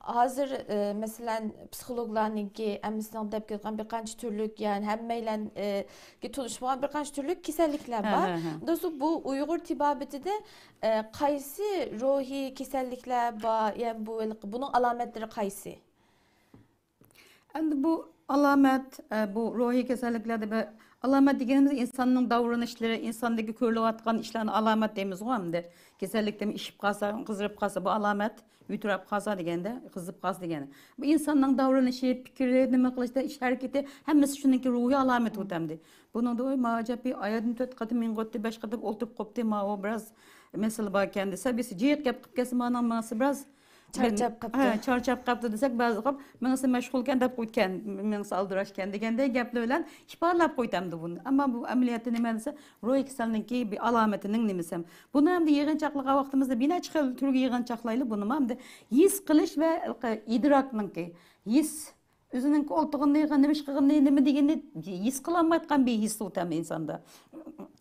ھازىر، ئە، مەسىلەن، پسىخولوگلارنىڭكى ھەممىسىنىڭ دەپ كەتكەن بىر قانچە تۈرلۈك، يەنى ھەممەيلەنگە تونۇش بولغان بىر قانچە تۈرلۈك كېسەللىكلەر بار. ئۇنداق بولسا، بۇ ئۇيغۇر تېبابىتىدە، ئە، قايسى روھىي كېسەللىكلەر بار؟ يەنى بۇ، بۇنىڭ ئالامەتلىرى قايسى؟ ئەمدى بۇ ئالامەت، ئە، بۇ روھىي كېسەللىكلەردە بىر ئالامەت دېگىنىمىز ئىنساننىڭ داۋرىنىشلىرى، ئىنساندىكى كۆرۈلۈۋاتقان ئىشلارنى ئالامەت دەيمىزغۇ ئەمدى. كېسەللىكتىن ئىششىپ قالسا، قىزىرىپ قالسا، بۇ ئالامەت، يۈتۈرەپ قالسا دېگەندە، قىزىپ قالسا دېگەندە. بۇ ئىنساننىڭ داۋرىنىشى، پىكرى، نېمە قىلىشتا، ئىش ھەرىكىتى، ھەممىسى شۇنىڭكى روھىي ئالامىتى ئۇ ئەمدى. بۇنىڭدا، ۋاي، ماۋۇ ئەجەب بىر ئايادىن تۆت قېتىم مېڭىۋەتتى، بەش قېتىم ئولتۇرۇپ قوپتى، ماۋۇ بىراز مەسىلە باركەن دېسە، بىرسى جىق گەپ قىلىپ كەتسە، مانا مېڭىسى بىراز چارچاپ قاپتۇ. ھە، چارچاپ قاپتۇ دېسەك، بەزى قاپ مېڭىسى مەشغۇلكەن دەپ قويىدىكەن، مېڭىسى ئالدىراشكەن دېگەندەك گەپلەر بىلەن ئىپادىلەپ قويىدۇ ئەمدى بۇنى. ئەمما بۇ ئەمەلىيەتتە نېمە دېسە، روھىي كېسەلنىڭكى بىر ئالامىتىنىڭ نېمىسى. بۇنى ئەمدى يىغىنچاقلىغان ۋاقتىمىزدا بىر نەچچە خىل تۈرگە يىغىنچاقلايلى بۇنىمۇ. ئەمدى ھېس قىلىش ۋە ئىدراكنىڭكى، ھېس، ئۆزىنىڭكى ئولتۇرغىنىنى، نېمە ئىش قىلغىنىنى، نېمە دېگىنىنى ھېس قىلالمايدىغان بىر ھېس ئۇ تەم ئىنساندا.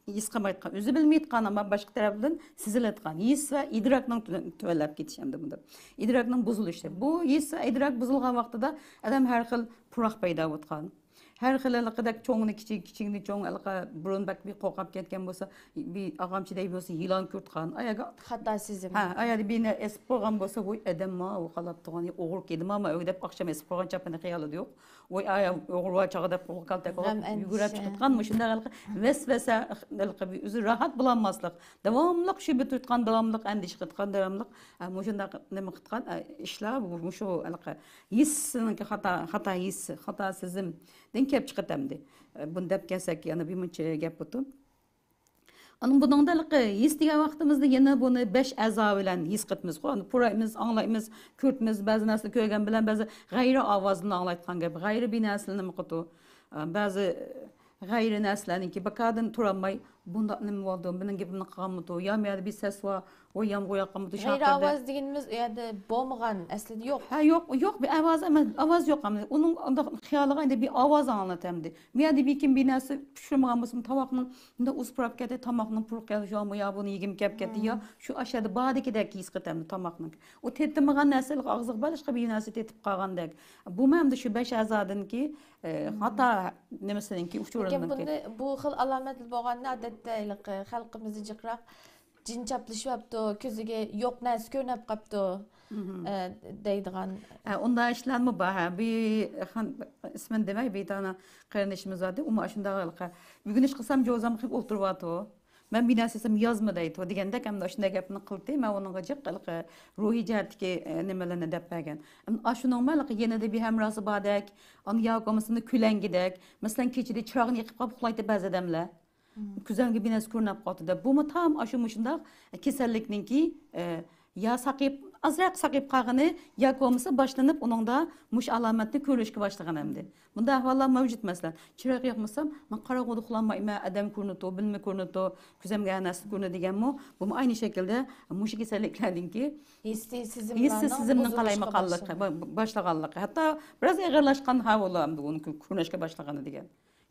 ھېس قىلمايدىغان، ئۆزى بىلمەيدىغان، ئەمما باشقا تەرەپتىن سېزىلىدىغان ھېس ۋە ئىدراكنىڭ تۆ-، تۆۋەنلەپ كېتىشى ئەمدى بۇنداق. ئىدراكنىڭ بۇزۇلۇشى. بۇ ھېس ۋە ئىدراك بۇزۇلغان ۋاقتىدا ئادەم ھەر خىل پۇراق پەيدا بولىدىغان. ھەر خىل ھېلىقىدەك چوڭنى كىچىك، كىچىكنى چوڭ، ھېلىقى بۇرۇن بەك بىر قورقۇپ كەتكەن بولسا، بىر ئاغامچىدەك بولسا يىلان كۆرۈدىغان. ئاياغا خاتا سېزىم. ھە، ئاياغدا بىرنى ئېسىپ قويغان بولسا، ۋوي، ئادەمما، ئۇ قالاپ تۇرغان، ئوغرى كېدىما، ما ئۆيگە دەپ ئاخشام ئېسىپ قويغان چاپىنى خىيالىدا يوق. ۋوي، ئايا، ئوغرى بار چاغدا قوغۇپ كەلدى، غەم ئەندىشە. يۈگۈرۈپ چىقىدىغان، مۇشۇنداق ھېلىقى ۋەسۋەسە، ھېلىقى بىر ئۆزى راھەت بولالماسلىق، داۋاملىق شۈبھە تۇتقان، داۋاملىق ئەندىشە قىلىدىغان، داۋاملىق، ئە، مۇشۇنداق نېمە قىلىدىغان، ئە، ئىشلار، مۇشۇ ھېلىقى ھېسنىڭكى خاتا، خاتا ھېس، خاتا سېزىمدىن كېلىپ چىقىدۇ ئەمدى. ئە، بۇنى دەپ كەلسەك، يەنە بىر مۇنچە گەپ بولىدۇ. ئانا بۇنىڭدا ھېلىقى ھېس دېگەن ۋاقتىمىزدا يەنە بۇنى بەش ئەزا بىلەن ھېس قىلىمىزغۇ. ئانا پۇرايمىز، ئاڭلايمىز، كۆرىمىز، بەزى نەرسىنى كۆرگەن بىلەن بەزى غەيرىي ئاۋازنى ئاڭلايدىغان گەپ، غەيرىي بىر نەرسىلەرنى نېمە قىلىدۇ. ئا، بەزى غەيرىي نەرسىلەرنىڭكى بىكاردىن تۇرالماي، بۇنداق نېمە بولدى، مېنىڭ گېپىمنى قىلغانمىدۇ، يا مەيەردە بىر سەس بار، ۋوي يامغۇر ياغقانمىدۇ، غەيرىي ئاۋاز دېگىنىمىز ئۇ يەردە بولمىغان، ئەسلىدە يوق. ھە، يوق، يوق، بىر ئاۋاز ئەمەس، ئاۋاز يوق ئەمدى. ئۇنىڭ ئانداق خىيالىغا ئەمدى بىر ئاۋاز ئاڭلىنىدۇ ئەمدى. مەيەردە بىر كىم بىر نەرسە پىشۇرمىغان بولسىمۇ، تاماقنىڭ مۇنداق ئۇز پۇراپ كەتتى، تاماقنىڭ پۇرىقى يا، يا بۇنى يېگۈم كەپ كەتتى، يا شۇ ئاشۇ يەردە باردىكىدەك ھېس قىلىدۇ ئەمدى تاماقنىڭ. ئۇ تېتىمىغان نەرسە ھېلىقى ئاغزىغا بارلىققا بىر نەرسە تېتىپ قالغاندەك. بۇمۇ ئەمدى شۇ بەش ئەزادىنكى، ئە، خاتا نېمىسىنىڭكى، لېكىن ئۇچۇرىنىڭكى. بۇنى، بۇ خىل ئالامەتلەر بولغاندا، ئادەتتە ھېلىقى خەلقىمىزدە جىقراق جىن چاپلىشىۋاپتۇ، كۆزىگە يوق نەرسە كۆرۈنۈپ قاپتۇ، ئە، دەيدىغان. ھە، ئۇنداق ئىشلارمۇ بار، ھە. بىر خان-، ئىسمىنى دېمەي، بىر دانە قېرىندىشىمىز بار ئىدى، ئۇمۇ ئاشۇنداق ھېلىقى، بۈگۈن ئىش قىلسام، جوزام قىلىپ ئولتۇرۇۋاتىدۇ. مەن بىر نەرسە دېسەم، يازما دەيدۇ دېگەندەك، ئەمدى ئاشۇنداق گەپنى قىلدى. مەن ئۇنىڭغا جىق ھېلىقى روھىي جەھەتتىكى، ئە، نېمىلەرنى دەپ بەرگەن. ئەمدى ئاشۇنىڭمۇ ھېلىقى يېنىدا بىر ھەمراھسى باردەك، ئانا ياكى بولمىسا كۆلەڭگىدەك. مەسىلەن، كېچىدە چىراغنى يېقىپ قويۇپ ئۇخلايتتى بەزى ئادەملەر. كۆزۈمگە بىر نەرسە كۆرۈنۈپ قالدى دەپ، بۇمۇ تام ئاشۇ مۇشۇنداق كېسەللىكنىڭكى، ئە، يا ساقىيىپ، ئازراق ساقىيىپ قالغىنى ياكى بولمىسا باشلىنىپ ئۇنىڭدا مۇشۇ ئالامەتنى كۆرۈلۈشكە باشلىغان ئەمدى. بۇنداق ئەھۋاللار مەۋجۇت مەسىلەن. چىراغ ياقمىسام، مەن قاراڭغۇدا ئۇخلىمايمەن، ئادەم كۆرۈنىدۇ، بىلمە كۆرۈنىدۇ، كۆزۈمگە ھەر نەرسە كۆرۈنىدۇ دېگەنمۇ، بۇمۇ ئەينى شەكىلدە مۇشۇ كېسەللىكلەرنىڭكى ھېسسىي سېزىملارنىڭ ھېسسىي سېزىمنىڭ بۇزۇلۇشقا قالايمىقانلىقى، باشلىغان. با-، باشلىغانلىقى. ھەتتا بىراز ئېغىرلاشقان ھاۋۇلار ئەمدى ئۇنى كۆ-، كۆرۈنۈشكە باشلىغىنى دېگەن.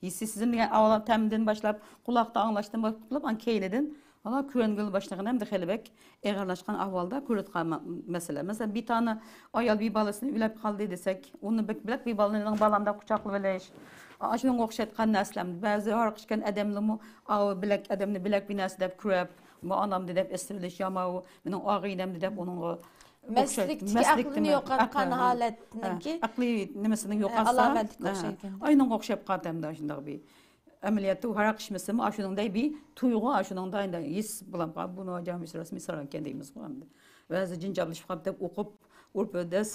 ھېسسىي سېزىم دېگەن ئاۋۋال تەمدىن باشلاپ، قۇلاقتا ئاڭلاشتىن باشلاپ، ئانا كەينىدىن ئانا كۆرۈنگىلى باشلىغىنى ئەمدى خېلى بەك ئېغىرلاشقان ئەھۋالدا كۆرۈلۈۋاتقان مە-، مەسىلە. مەسىلەن، بىر دانە ئايال بىر بالىسىنى ئۆيلەپ قالدى دېسەك، ئۇنى بەك بىلەك بىر بالىنىڭ بالامدا قۇچاقلىۋېلىش، ئاشۇنىڭغا ئوخشايدىغان نەرسىلەرنى. بەزى ھاراق ئىچكەن ئادەملىرىمۇ ئاۋۇ بىلەك ئادەمنى بىلەك بىر نەرسە دەپ كۆرۈپ، بۇ ئانامدى دەپ ئېسىۋېلىش، يا ماۋۇ مېنىڭ ئاغىنەمدى دەپ ئۇنىڭغا مەستلىكتىكى ئەقلىنى يوقاتقان ھالەتنىڭكى ئەقلىي نېمىسىنى يوقاتسا، ئالامەتكە ئوخشايدىكەن. ئاينىڭغا ئوخشاپ قالاتتى ئەمدى شۇنداق بىر. ئەمەلىيەتتە ئۇ ھاراق ئىچمىسىمۇ، ئاشۇنىڭدەك بىر تۇيغۇ، ئاشۇنىڭدا ئەمدى ھېس بولامقا، بۇنى جامىسى رەسمىي سارانكەن دەيمىزغۇ ئەمدى. بەزى جىن چاپلىشىپ قاپتۇ دەپ ئوقۇپ، ئۇرۇپ ئۆدەس،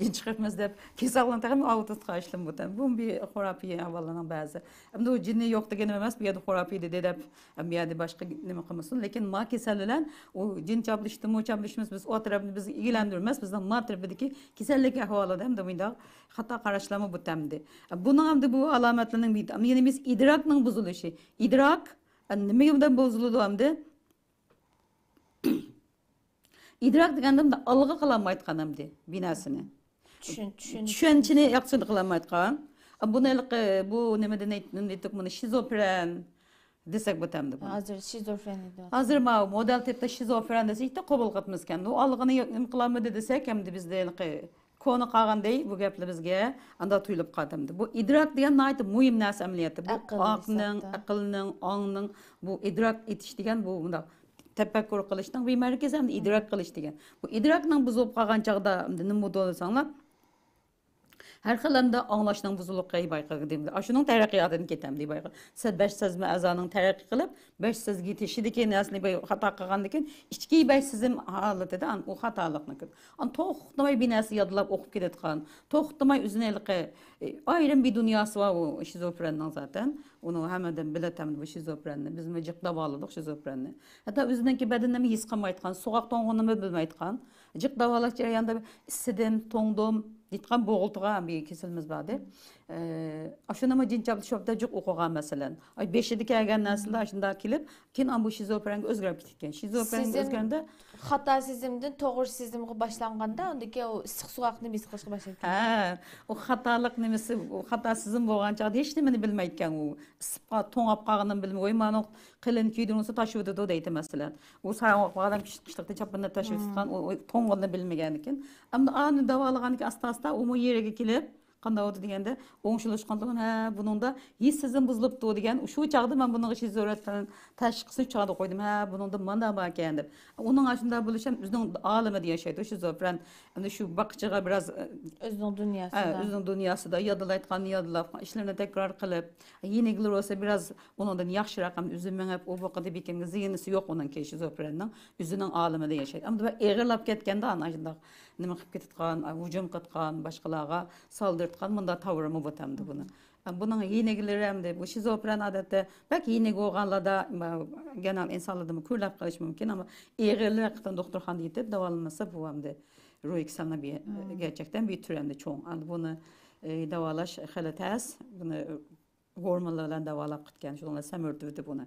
جىن چىقىپمىز دەپ، كېسەلنىڭ تېخىمۇ ئاۋۇ تۇتقان ئىشلىرىمۇ بۇ بىر خۇراپىي ئەھۋاللارنىڭ بەزى. ئەمدى ئۇ جىنى يوق دېگىنىم ئەمەس، بۇ يەردە خۇراپىي دېدى دەپ، ئەمدى بۇ يەردە باشقا نېمە قىلمىسۇن. لېكىن ما كېسەل بىلەن ئۇ جىن چاپلىشىپتۇمۇ، چاپلىشىمىز، بىز ئۇ تەرەپنى بىز ئىگىلەندۈرمەس، بىزنىڭ ما تەرىپىدىكى كېسەللىك ئەھۋالىدا ئەمدى مۇنداق خاتا قاراشلارمۇ بۇ تەمدى. بۇنىڭ ئەمدى بۇ ئالامەتلىرىنىڭ بىر، يەنە بىز ئىدراكنىڭ بۇزۇلۇشى. ئىدراك، ئە، نېمە بىلەن بۇزۇلىدۇ ئەمدى؟ ئىدراك دېگەندە مۇنداق ئالغا قىلالمايدىغان ئەمدى بىر نەرسىنى. چۈشەن-، چۈشەن-، چۈشەنچىنى ياخشى قىلالمايدىغان. ئە، بۇنى ھېلىقى، بۇ نېمىدىن ئېيت-، نېمە دېدۇق بۇنى؟ شىزوفرېن دېسەك بۇ تەمدە بۇنى. ھازىر شىزوفرېن دەيدۇ. ھازىر ماۋۇ مودېل تىپتا شىزوفرېن دېسە، ھېچ قوبۇل قىلمىسىكەن. ئۇ ئالغىنى يوق، نېمە قىلالمىدى دېسەك، ئەمدى بىزدە ھېلىقى كونا قالغاندەك بۇ گەپلىرىمىزگە ئانداق تۇيۇلۇپ قالدى. بۇ ئىدراك دېگەن ناھايىتى مۇھىم نەرسە ئەمەلىيەتتە. بۇ ئاقىلنىڭ، ئەقىلنىڭ، ئاڭنىڭ بۇ ئىدراك ئېتىش دېگەن بۇ مۇنداق تەپەككۇر قىلىشنىڭ بىر مەركىزى ئەمدى ئىدراك قىلىش دېگەن. بۇ ئىدراكنىڭ بۇزۇلۇپ قالغان چاغدا ئەمدى نېمە بولىدۇ دېسەڭلار، ھەر خىل ئەمدى ئاڭلاشنىڭ بۇزۇلۇقى بايقىدى. ئاشۇنىڭ تەرەققىياتىدىن كېتەمدى بايقى. سەن بەش سەزمە ئەزانىڭ تەرەققىي قىلىپ، بەش سەزگە يېتىشىدىكى نەرسىنى بىر خاتا قىلغاندىكىن، ئىچكى بەش سەزىم ھالىتىدە ئان-، ئۇ خاتالىقنى كۆپ. ئان توختىماي بىر نەرسە يادلاپ ئوقۇپ كېتىدىغان، توختىماي ئۆزىنى ھېلىقى، ئايرىم بىر دۇنياسى بار ئۇ شىزوفرېننىڭ زاتەن. ئۇنىڭ ھەممىدىن بىلەت ھەمدە بۇ شىزوفرېننى. بىزمۇ جىق داۋالىدۇق شىزوفرېننى. ھەتتا ئۆزىنىڭكى بەدىنىنىمۇ ھېس قىلمايدىغان، سوغۇق توڭغىنىمۇ بىلمەيدىغان. جىق داۋالاش جەريانىدا ئىسسىدىم، توڭدۇم دەيدىغان بوغۇلتىغا بىر كېسىلىمىز بار ئىدى. ئە، ئاشۇنىمۇ جىن چاپلىشىپ جىق ئوقۇغان مەسىلەن. ئاي، بېشىدا كەلگەن نەرسىلەر ئاشۇنداق كېلىپ، كېيىن ئانا بۇ شىزوفرېنگە ئۆزگىرىپ كېتىدىكەن. شىزوفرېنگە ئۆزگەرگەندە خاتا سېزىمدىن توغرا سېزىمغا باشلانغاندا، ئاندىن كېيىن ئۇ ئىسسىق سوغۇقنى ھېس قىلىشقا باشلايدىكەن. ھە، ئۇ خاتالىق نېمىسى، ئۇ خاتا سېزىم بولغان چاغدا ھېچ نېمىنى بىلمەيدىكەن ئۇ. ئىسسىپ قال-، توڭاپ قالغىنىنى بىلمەي، ۋاي، مانا قېلىن كىيدۈرۈلسە تاشىۋېتىدۇ دەيتتى مەسىلەن. ئۇ ساراڭ قىشلىقتا چاپىنىنى تاشىۋېتىدىغان، ئۇ، ئۇ توڭغىنىنى بىلمىگەنىكەن. ئەمدى ئانى داۋالىغاندىكىن ئاستا-ئاستا ئۇمۇ يېرىگە كېلىپ، قانداق بولدى دېگەندە، ئوڭشىلىشقاندىن، ھە، بۇنىڭدا ھېس سېزىم بۇزۇلۇپتۇ دېگەن، شۇ چاغدا مەن بۇنىڭغا شىزوفرېن تەشخىسىنى شۇ چاغدا قويدۇم. ھە، بۇنىڭدا مانا باركەن دەپ. ئۇنىڭ ئاشۇنداق بولۇشى ھەم ئۆزىنىڭ ئالىمىدە ياشايدۇ شىزوفرېن. ئەمدى شۇ باققۇچىغا بىراز، ئە، ئۆزىنىڭ دۇنياسىدا. ھە، ئۆزىنىڭ دۇنياسىدا يادلايدىغان، يادلاپ، ئىشلىرىنى تەكرار قىلىپ، يېنىكلىرى بولسا بىراز ئۇنىڭدىن ياخشىراق، ئەمدى ئۆزى مېڭىپ، ئۇ بۇ قىلدى بىكىمگە زىيىنىسى يوق ئۇنىڭكى شىزوفرېننىڭ. ئۆزىنىڭ ئالىمىدە ياشايدۇ. ئەمدى بىر ئېغىرلاپ كەتكەندە، ئانا شۇنداق نېمە قىلىپ كېتىدىغان، ھۇجۇم قىلىدىغان، باشقىلارغا سالدۇرىدىغان مۇنداق تاۋۇرىمۇ بولىدۇ ئەمدى بۇنىڭ. بۇنىڭ يېنىكلىرى ئەمدى بۇ شىزوفرېن ئادەتتە بەك يېنىك بولغانلاردا، گەنەل ئىنسانلاردىمۇ كۆرۈلۈپ قېلىشى مۇمكىن، ئەمما ئېغىرلىرى ھەقىقەتەن دوختۇرخانىدا يېتىپ داۋالانمىسا، بۇ ئەمدى روھىي كېسەلنىڭ بىر، گەرچەكتىن بىر تۈرى ئەمدى چوڭ. ئەمدى بۇنى، ئى، داۋالاش خېلى تەس. بۇنى گورمونلار بىلەن داۋالاپ كەتكەن، شۇنىڭ بىلەن سەمرىتىۋېتىپ ئۇنى.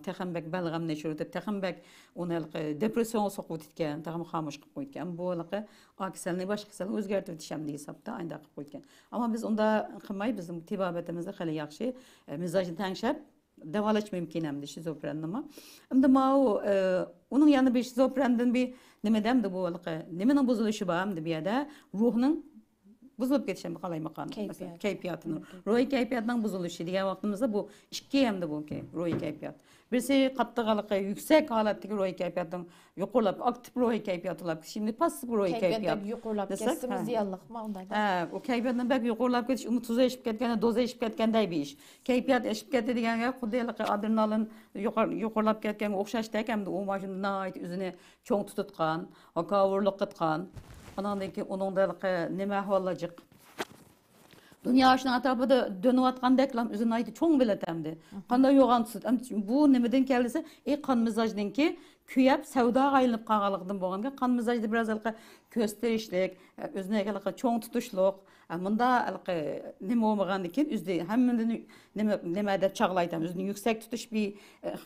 تېخىمۇ بەك بەلغەمنى ئېشۇرۇۋېتىپ، تېخىمۇ بەك ئۇنى ھېلىقى دېپرېسسىيونغا سوقۇۋېتىدىكەن، تېخىمۇ خامۇش قىلىپ قويىدىكەن. بۇ ھېلىقى ئا كېسەلنى باشقا كېسەلگە ئۆزگەرتىۋېتىش ئەمدى ھېسابتا ئاينداق قىلىپ قويىدىكەن. ئەمما بىز ئۇنداق قىلماي، بىزنىڭ تېبابىتىمىزدە خېلى ياخشى، ئە، مىزاجنى تەڭشەپ داۋالاش مۇمكىن ئەمدى شىزوفرېننىمۇ. ئەمدى ماۋۇ، ئە، ئۇنىڭ يەنە بىر شىزوفرېندىن بىر نېمە دەمدى بۇ ھېلىقى، نېمىنىڭ بۇزۇلۇشى بار ئەمدى بۇ يەردە؟ روھنىڭ بۇزۇلۇپ كېتىشى قالايمىقان. كەيپىيات. كەيپىياتىنى. مم. روھىي كەيپىياتنىڭ بۇزۇلۇشى دېگەن ۋاقتىمىزدا بۇ ئىككى ئەمدى بۇ كەي-، روھىي كەيپىيات. بىرسى قاتتىق ھېلىقى يۈكسەك ھالەتتىكى روھىي كەيپىياتنىڭ يۇقىرىلاپ، ئاكتىپ روھىي كەيپىيات بولۇپ كېتىشى، پاسسىپ روھىي كەيپىيات. كەيپىيات بەك يۇقىرىلاپ كەتسىمۇ زىيانلىقمۇ ئۇنداق؟ ھە، ئۇ كەيپىياتنىڭ بەك يۇقىرىلاپ كېتىشى، ئۇمۇ تۇزى ئېشىپ كەتكەن، دوزا ئېشىپ كەتكەندەك بىر ئىش. كەيپىيات ئېشىپ كەتتى دېگەن گەپ خۇددى ھېلىقى ئادرېنالىن يۇقار-، يۇقىرىلاپ كەتكەنگە ئوخشاشتەك، ئەمدى ئۇ مانا شۇنداق ناھايىتى ئۆزىنى چوڭ تۇتۇتقان، ھاكاۋۇرلۇق قىلىدىغان، ئاناندىن كېيىن ئۇنىڭدا ھېلىقى نېمە ئەھۋاللار جىق؟ بۇ دۇنيا شۇنىڭ ئەتراپىدا دۆنۈۋاتقاندەكلا ئۆزىنى ناھايىتى چوڭ بىلىدۇ ئەمدى. قانداق يوغان تۇتۇپ، ئەمدى بۇ نېمىدىن كەلدى دېسە، ئى، قان مىزاجنىڭكى كۆيۈپ، سەۋداغا ئايلىنىپ قالغانلىقىدىن بولغانىكەن. قان مىزاجدا بىراز ھېلىقى كۆستۈرۈشلۈك، ئۆزىنى ھېلىقى چوڭ تۇتۇشلۇق، مۇنداق ھېلىقى نېمە بولمىغاندىن كېيىن ئۆزىنى ھەممىدىن نېمە، نېمە دەپ چاغلايتتى، ئۆزىنى يۈكسەك تۇتۇش بىر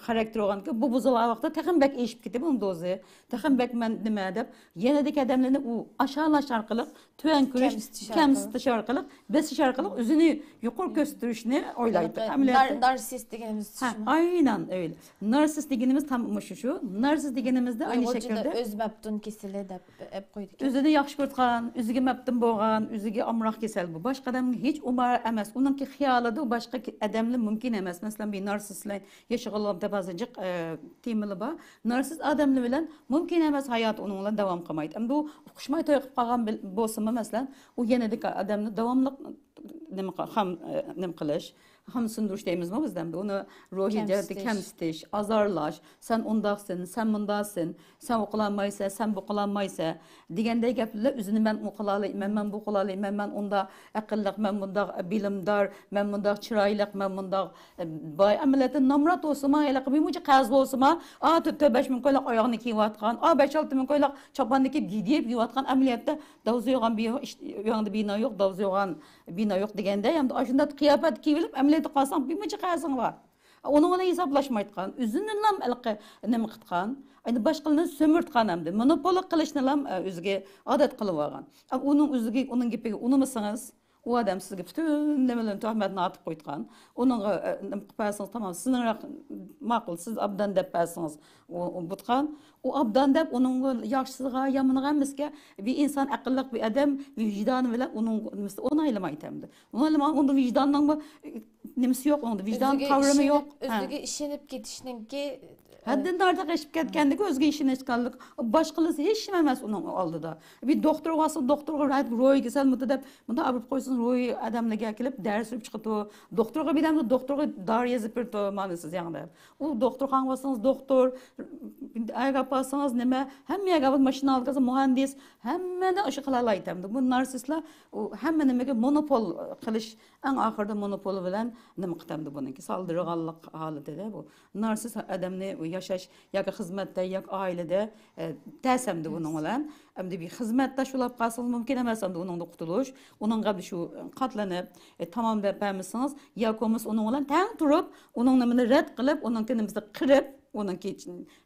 خاراكتېر بولغاندىكىن، بۇ بۇزۇلغان ۋاقىتتا تېخىمۇ بەك ئېشىپ كېتىدۇ بۇنىڭ دوزى. تېخىمۇ بەك مەن نېمە دەپ، يەنىدىكى ئادەملەرنى ئۇ ئاشارلاش ئارقىلىق، تۆۋەن كۆرۈش، كەمسىتىش ئارقىلىق. كەمسىتىش ئارقىلىق، بېسىش ئارقىلىق ئۆزىنى يۇقىرى كۆرسىتىشنى ئويلايدۇ. ھېلىقى ئەمەلىيەتتە نار-، نارسىست دېگىنىمىز ھە، شۇمۇ؟ ئاينەن ئۆيلە. نارسىست دېگىنىمىز تام مۇشۇ شۇ. نارسىست دېگىنىمىزدە ئاينى ئۇيغۇرچىدا شەكىلدە ئۆز مەپتۇن كېسىلى دەپ ئەپ قويىدىكەن. ئۆزىنى ياخشى كۆرىدىغان، ئۆزىگە مەپتۇن بولغان، ئۆزىگە ئامراق كېسەل بۇ. باشقا ئادەمگە ھېچ ئومار ئەمەس. ئۇنىڭكى خىيالىدا باشقا ئادەملەر مۇمكىن ئەمەس. مەسىلەن، بىر نارسىست بىلەن ياشىغىلى دەپ ھازىر جىق، ئە، تېمىلار بار. نارسىست ئادەملەر بىلەن مۇمكىن ئەمەس ھاياتى ئۇنىڭ بىلەن داۋام قىلمايدۇ. ئەمدى ئۇ ئۇقۇشماي توي قىلىپ قالغان بىل-، بولسىمۇ، مەسىلەن، ئۇ يېنىدىكى ئادەمنى داۋاملىق نېمە قىل-، خام، ئە، نېمە قىلىش، خام سۇندۇرۇش دەيمىزمۇ بىزدە ئەمدى؟ ئۇنى روھىي جەھەتتە كەمسىتىش. كەمسىتىش، ئازارلاش، سەن ئۇنداقسەن، سەن مۇنداقسەن، سەن ئۇ قىلالمايسەن، سەن بۇ قىلالمايسەن دېگەندەك گەپلەر ئۆزىنى مەن ئۇ قىلالايمەن، مەن بۇ قىلالايمەن، مەن ئۇنداق ئەقىللىق، مەن مۇنداق بىلىمدار، مەن مۇنداق چىرايلىق، مەن مۇنداق باي ئەمەلىيەتتە نامرات بولسىمۇ، ھېلىقى بىر مۇنچە قەرز بولسىمۇ، ئا، تۆ-، تۆت بەش مىڭ كويلۇق ئاياغنى كىيىۋاتقان، ئا، بەش ئالتە مىڭ كويلۇق چاپاننى كىيىپ، گىدىيىپ يۈرۈۋاتقان، ئەمەلىيەتتە داۋزا يوغان بىنا يوق، ئىش-، ئۆيۈڭدە بىنا يوق، داۋزا يوغان بىنا يوق دېگەندە، ئەمدى ئاشۇنداق قىياپەت كىيىۋېلىپ، ئەمەلىيەتتە قالساڭ، بىر مۇنچە قەرزىڭ بار. ئۇنىڭ بىلەن ھېسابلاشمايدىغان، ئۆزىنىلا ھېلىقى نېمە قىلغان، ئەمدى باشقىلارنى سۆمۈرتقان ئەمدى، مونوپول قىلىشنىلا ئۆزىگە ئادەت قىلىۋالغان. ئۇنىڭ ئۆزىگە، ئۇنىڭ گېپىگە ئۇنىمىسىڭىز، ئۇ ئادەم سىزگە پۈتۈن نېمىلەرنى تۆھمەتنى ئارتىپ قويىدىغان. ئۇنىڭغا، ئە، نېمە قىلىپ بەرسىڭىز، تامام، سىزنىڭراق، ماقۇل، سىز ئابدان دەپ بەرسىڭىز، ئۇ، ئۇ بۇتقان. ئۇ ئابدان دەپ ئۇنىڭغا ياخشىسىغا، يامىنىغا ھەممىسىگە بىر ئىنسان ئەقىللىق بىر ئادەم ۋىجدانى بىلەن ئۇنىڭ نېمىسى ئونايلىمايتتى ئەمدى. ئۇنىڭ ۋىجداننىڭمۇ نېمىسى يوق، ئۇنىڭدا ۋىجدان ئۆزىگە قاۋرىمى ئىشىنىپ، يوق. ھە. ئۆزىگە ئىشىنىپ كېتىشنىڭكى ھەددىدىن ئارتۇق ئېشىپ كەتكەنلىكى، ئۆزىگە ئىشىنىشكەنلىك. باشقىلىسى ھېچ نېمە ئەمەس ئۇنىڭ ئالدىدا. بىر دوختۇرغا بارسا، دوختۇرغا راھەت روھىي كېسەل مۇتى دەپ، مۇنداق ئاپىرىپ قويسىڭىز، روھىي ئادەملەرگە كېلىپ دەرس بېرىپ چىقىدۇ. دوختۇرغا بېرەمدۇ، دوختۇرغا دارى يېزىپ بېرىدۇ، مانا سىز يەڭ دەپ. ئۇ دوختۇرخانىغا بارسىڭىز، دوختۇر، ئەگەر بارسىڭىز نېمە، ھەممە يەرگە ماشىنا ئالغان مۇھەندىس، ھەممىنى ئاشۇ قىلالايتتى. بۇ نارسىستلار ئۇ ھەممە نېمىگە مونوپول قىلىش، ئەڭ ئاخىرىدا مونوپول بىلەن نېمە قىتەمدۇ بۇنىڭكى سالدۇرغانلىق ھالىتىدە بۇ نارسىست ئادەمنى ياشاش ياكى خىزمەتتە ياكى ئائىلىدە، ئە، تەسەمدى بۇنىڭ بىلەن. ئەمدى بىر خىزمەتداش بولاپ قالسىڭىز مۇمكىن ئەمەس ئەمدى ئۇنىڭدىن قۇتۇلۇش. ئۇنىڭغا شۇ قاتلىنىپ، ئە، تامام دەپ بەرمىسىڭىز ياكى بولمىسا ئۇنىڭ بىلەن تەڭ تۇرۇپ ئۇنىڭ نېمىنى رەت قىلىپ ئۇنىڭكى نېمىسىنى قىرىپ ئۇنىڭكى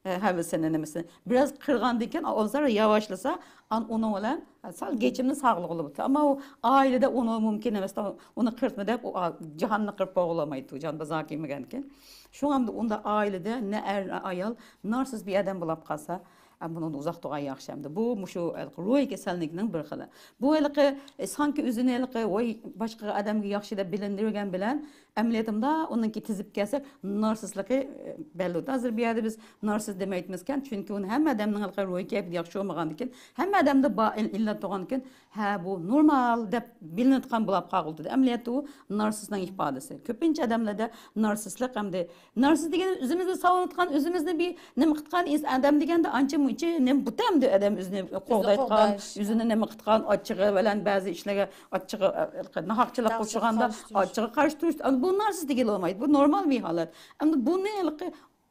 ھەۋىسىنى، نېمىسىنى بىراز قىرغاندىن كېيىن، ئازراق ياۋاشلىسا، ئان-، ئۇنىڭ بىلەن سەل گېچىمنى ساغلىغىلى بولىدۇ. ئەمما ئۇ ئائىلىدە ئۇنى مۇمكىن ئەمەس، ئۇنى قىرتما دەپ، ئۇ ئا-، جاھاننى قىرىپ بولغىلىمايدۇ، جان بازار كىيمىگەنكىن. شۇڭا ئەمدى ئۇنداق ئائىلىدە نە ئەر، نە ئايال نارسىس بىر ئادەم بولاپ قالسا، ئە، بۇنىڭدىن ئۇزاق تۇرغان ياخشى ئەمدى. بۇ، مۇشۇ ھېلىقى روھىي كېسەللىكنىڭ بىر خىلى. بۇ ھېلىقى، ئە، سانكى ئۆزىنى ھېلىقى، ۋاي، باشقا ئادەمگە ياخشى دەپ بىلىندۈرگەن بىلەن، ئەمەلىيەتتە مۇنداق ئۇنىڭكى تىزىپ كەلسەك، نارسىسلىقى، ئە، بەللىدى. ھازىر بۇ يەردە بىز نارسىس دېمەيتتىمىزكەن، چۈنكى ئۇنى ھەممە ئادەمنىڭ ھېلىقى روھىي كەيپىياتى ياخشى بولمىغاندىكىن، ھەممە ئادەمدە بار ئىل-، ئىللەت تۇرغاندىكىن، ھە، بۇ نورمال دەپ بىلىنىدىغان بولاپ قالغۇلتىدى. ئەمەلىيەتتە ئۇ نارسىسنىڭ ئىپادىسى. كۆپىنچە ئادەملەردە نارسىسلىق ئەمدى نارسىس دېگەن ئۆزىمىزنى ساۋۇنۇۋاتقان، ئۆزىمىزنى بىر نېمە قىلىدىغان ئىنس-، ئادەم دېگەندە ئانچە مۇنچە نېمە بۇتەمدۇ ئادەم ئۆزىنى قوغدايدىغان، قوغداش. ئۆزىنى نېمە قىلىدىغان، ئاچچىقى بىلەن بەزى ئىشلارغا ئاچچىقى، ئە، ناھەقچىلىق قىلىشقاندا قارشى تۇرۇش. ئاچچىقى قارشى تۇرۇش. ئەمدى بۇ نارسىس دېگىلى بولمايدۇ. بۇ نورمال بىر ھالەت. ئەمدى بۇنى ھېلىقى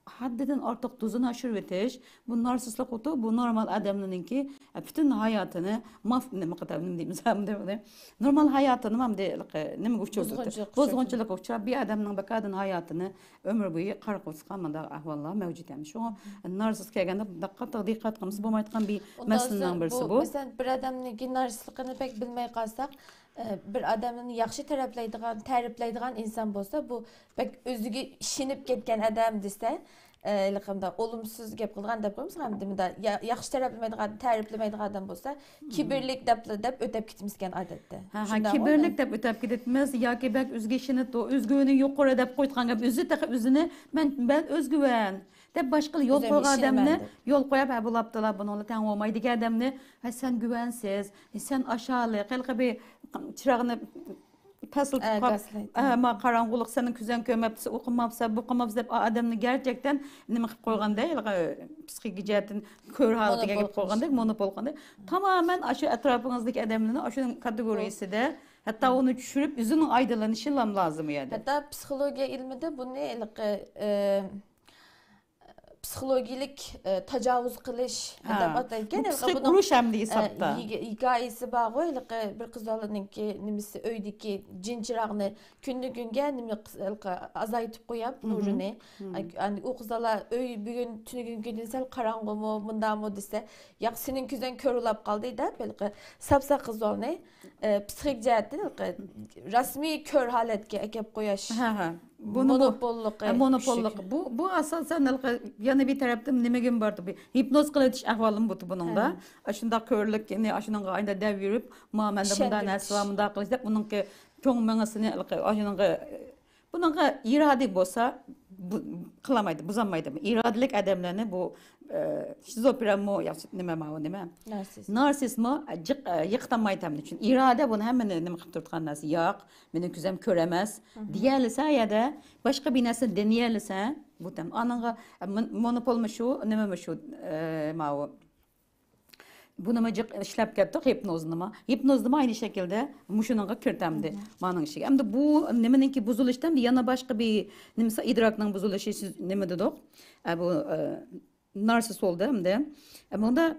ھەددىدىن ئارتۇق دوزىنى ئاشۇرۇۋېتىش، بۇ نارسىسلىق ئوتۇ، بۇ نورمال ئادەملەرنىڭكى، ئە، پۈتۈن ھاياتىنى ماف-، نېمە قىلىدۇ، نېمە دەيمىز، نورمال ھاياتىنى ئەمدى ھېلىقى نېمىگە ئۇچرىتىدۇ؟ بۇزغۇنچىلىققا ئۇچرىتىدۇ. بۇزغۇنچىلىققا ئۇچراپ، بىر ئادەمنىڭ بەكەدىن ھاياتىنى ئۆمۈر بويى قارىغا قىلىۋاتقان مۇنداق ئەھۋاللار مەۋجۇت. يەنى شۇڭا نارسىس كەلگەندە قاتتىق دىققەت قىلمىسا بولمايدىغان بىر مەسىلىنىڭ بىرسى بۇ. مەسىلەن، بىر ئادەمنىڭكى نارسىسلىقىنى بەك بىلمەي قالساق، ئە، بىر ئادەمنى ياخشى تەرەپلەيدىغان، تەرىپلەيدىغان ئىنسان بولسا، بۇ بەك ئۆزىگە ئىشىنىپ كەتكەن ئادەم دېسە، ئە، ھېلىقى مۇنداق ئولۇمسىز گەپ قىلىدىغان دەپ قويمىسا، ئەمدى مۇنداق يا-، ياخشى تەرەپلىمەيدىغان، تەرىپلىمەيدىغان ئادەم بولسا، كىبىرلىك دەپلا دەپ ئۆتەپ كېتىمىزكەن ئادەتتە. ھە، ھە، شۇنداقمۇ؟ كىبىرلىك دەپ ئۆتەپ كېتىمىز ياكى بەك ئۆزىگە ئىشىنىدۇ، ئۆزگىنى يۇقىرى دەپ قويىدىغان گەپ، ئۆزى تېخى ئۆزىنى مەن، مەن ئۆزگىۋەن دەپ باشقىلار يول قويغان ئادەمنى يول قويۇپ، ھە، بولاپتىلا، بۇنىڭلا تەڭ بولمايدىكەن ئادەمنى، ھە، سەن گۇۋەنسىز، سەن ئاشالىق، ھېلىقى بىر چىراغنى پەسلىتىپ قويۇپ، ھە، ما قاراڭغۇلۇق، سېنىڭ كۆزۈڭ كۆرمەپتۇ، سەن ئۇ قىلماپسەن، بۇ قىلماپسەن دەپ، ئا-، ئادەمنى گەرچەكتىن نېمە قىلىپ قويغاندەك، ھېلىقى پسىخىكا جەھەتتىن كۆر ھالىتىگە كېلىپ قويغاندەك، مونوپول قىلغاندەك. تامامەن ئاشۇ ئەتراپىڭىزدىكى ئادەملەرنى ئاشۇنىڭ كاتېگورىيىسىدە ھەتتا ئۇنى چۈشۈرۈپ، ئۆزىنىڭ ئايدىڭلىنىشى لازىم ئۇ يەردە. ھەتتا پسىخولوگىيە ئىلمىدە بۇنى ھېلىقى، ئە، پسىخولوگىيەلىك، ئە، تاجاۋۇز قىلىش دەپ ئاتايدىكەن. ھېلىقى پسىخىك بۇنىڭ، ئۇرۇش ھەمدە ئە، ھېسابتا. ھېكايىسى بارغۇ، ھېلىقى بىر قىز بالىنىڭكى نېمىسى، ئۆيدىكى جىن چىراغنى كۈندە كۈنگە نېمە قىس-، ھېلىقى ئازايتىپ قويۇپ نۇرىنى. ئە، ئەمدى ئۇ قىز بالا ئۆي بۈگۈن تۈنۈگۈنكىدىن سەل قاراڭغۇمۇ، مۇنداقمۇ دېسە، ياق، سېنىڭ كۆزۈڭ كۆرۈلۈپ قالدى دەپ، ھېلىقى ساپساق قىز بالىنى، ئە، پسىخىك جەھەتتىن ھېلىقى رەسمىي كۆر ھالەتكە ئەكەپ قويۇش. ھە، ھە. بۇنى بۇ، مونوپوللۇقى. ھە، مونوپوللۇق. بۇ، بۇ ئاساسەن ھېلىقى يەنە بىر تەرەپتىن نېمىگىمۇ بارتى؟ بۇ ھىپنوز قىلىۋېتىش ئەھۋالىمۇ بۇتى بۇنىڭدا. ئاشۇنداق كۆرلۈكنى، ئاشۇنىڭغا ئايدا دەۋېرىپ، ما، مەندە مۇنداق نەرسە بار، مۇنداق قىلىش دەپ، ئۇنىڭكى چوڭ مېڭىسىنى ھېلىقى، ئاشۇنىڭغا، بۇنىڭغا ئىرادە بولسا، بۇ، قىلالمايدۇ، بۇزالمايدۇ. ئىرادىلىك ئادەملەرنى بۇ، ئە، شىزوفرېنمۇ، ياكى نېمە، ماۋۇ نېمە؟ نارسىس. نارسىسمۇ جىق-، ئە، يىقىتالمايتتى. چۈنكى ئىرادە بۇنى ھەممىنى نېمە قىلىپ تۇرىدىغان نەرسە. ياق، مېنىڭ كۆزۈم كۆرەلمەس دېيەلىسە يەردە، باشقا بىر نەرسىنى دېنىيەلىسە، بۇ تەم-، ئانىڭغا، ئە، مون-، مونوپولمۇ شۇ، نېمىمۇ شۇ، ئە، ماۋۇ. بۇنىمۇ جىق ئىشلەپ كەتتۇق، ھىپنوزنىمۇ. ھىپنوزنىمۇ ئەينى شەكىلدە مۇشۇنىڭغا كىرتەمدى، مانىڭ ئىچىگە. ئەمدى بۇ نېمىنىڭكى بۇزۇلۇشىدا ئەمدى يەنە باشقا بىر نېمىسى، ئىدراكنىڭ بۇزۇلۇشى، سىز نېمە دېدۇق؟ ئە، بۇ، ئە، نارسىس بولدى ئەمدى. ئە، بۇندا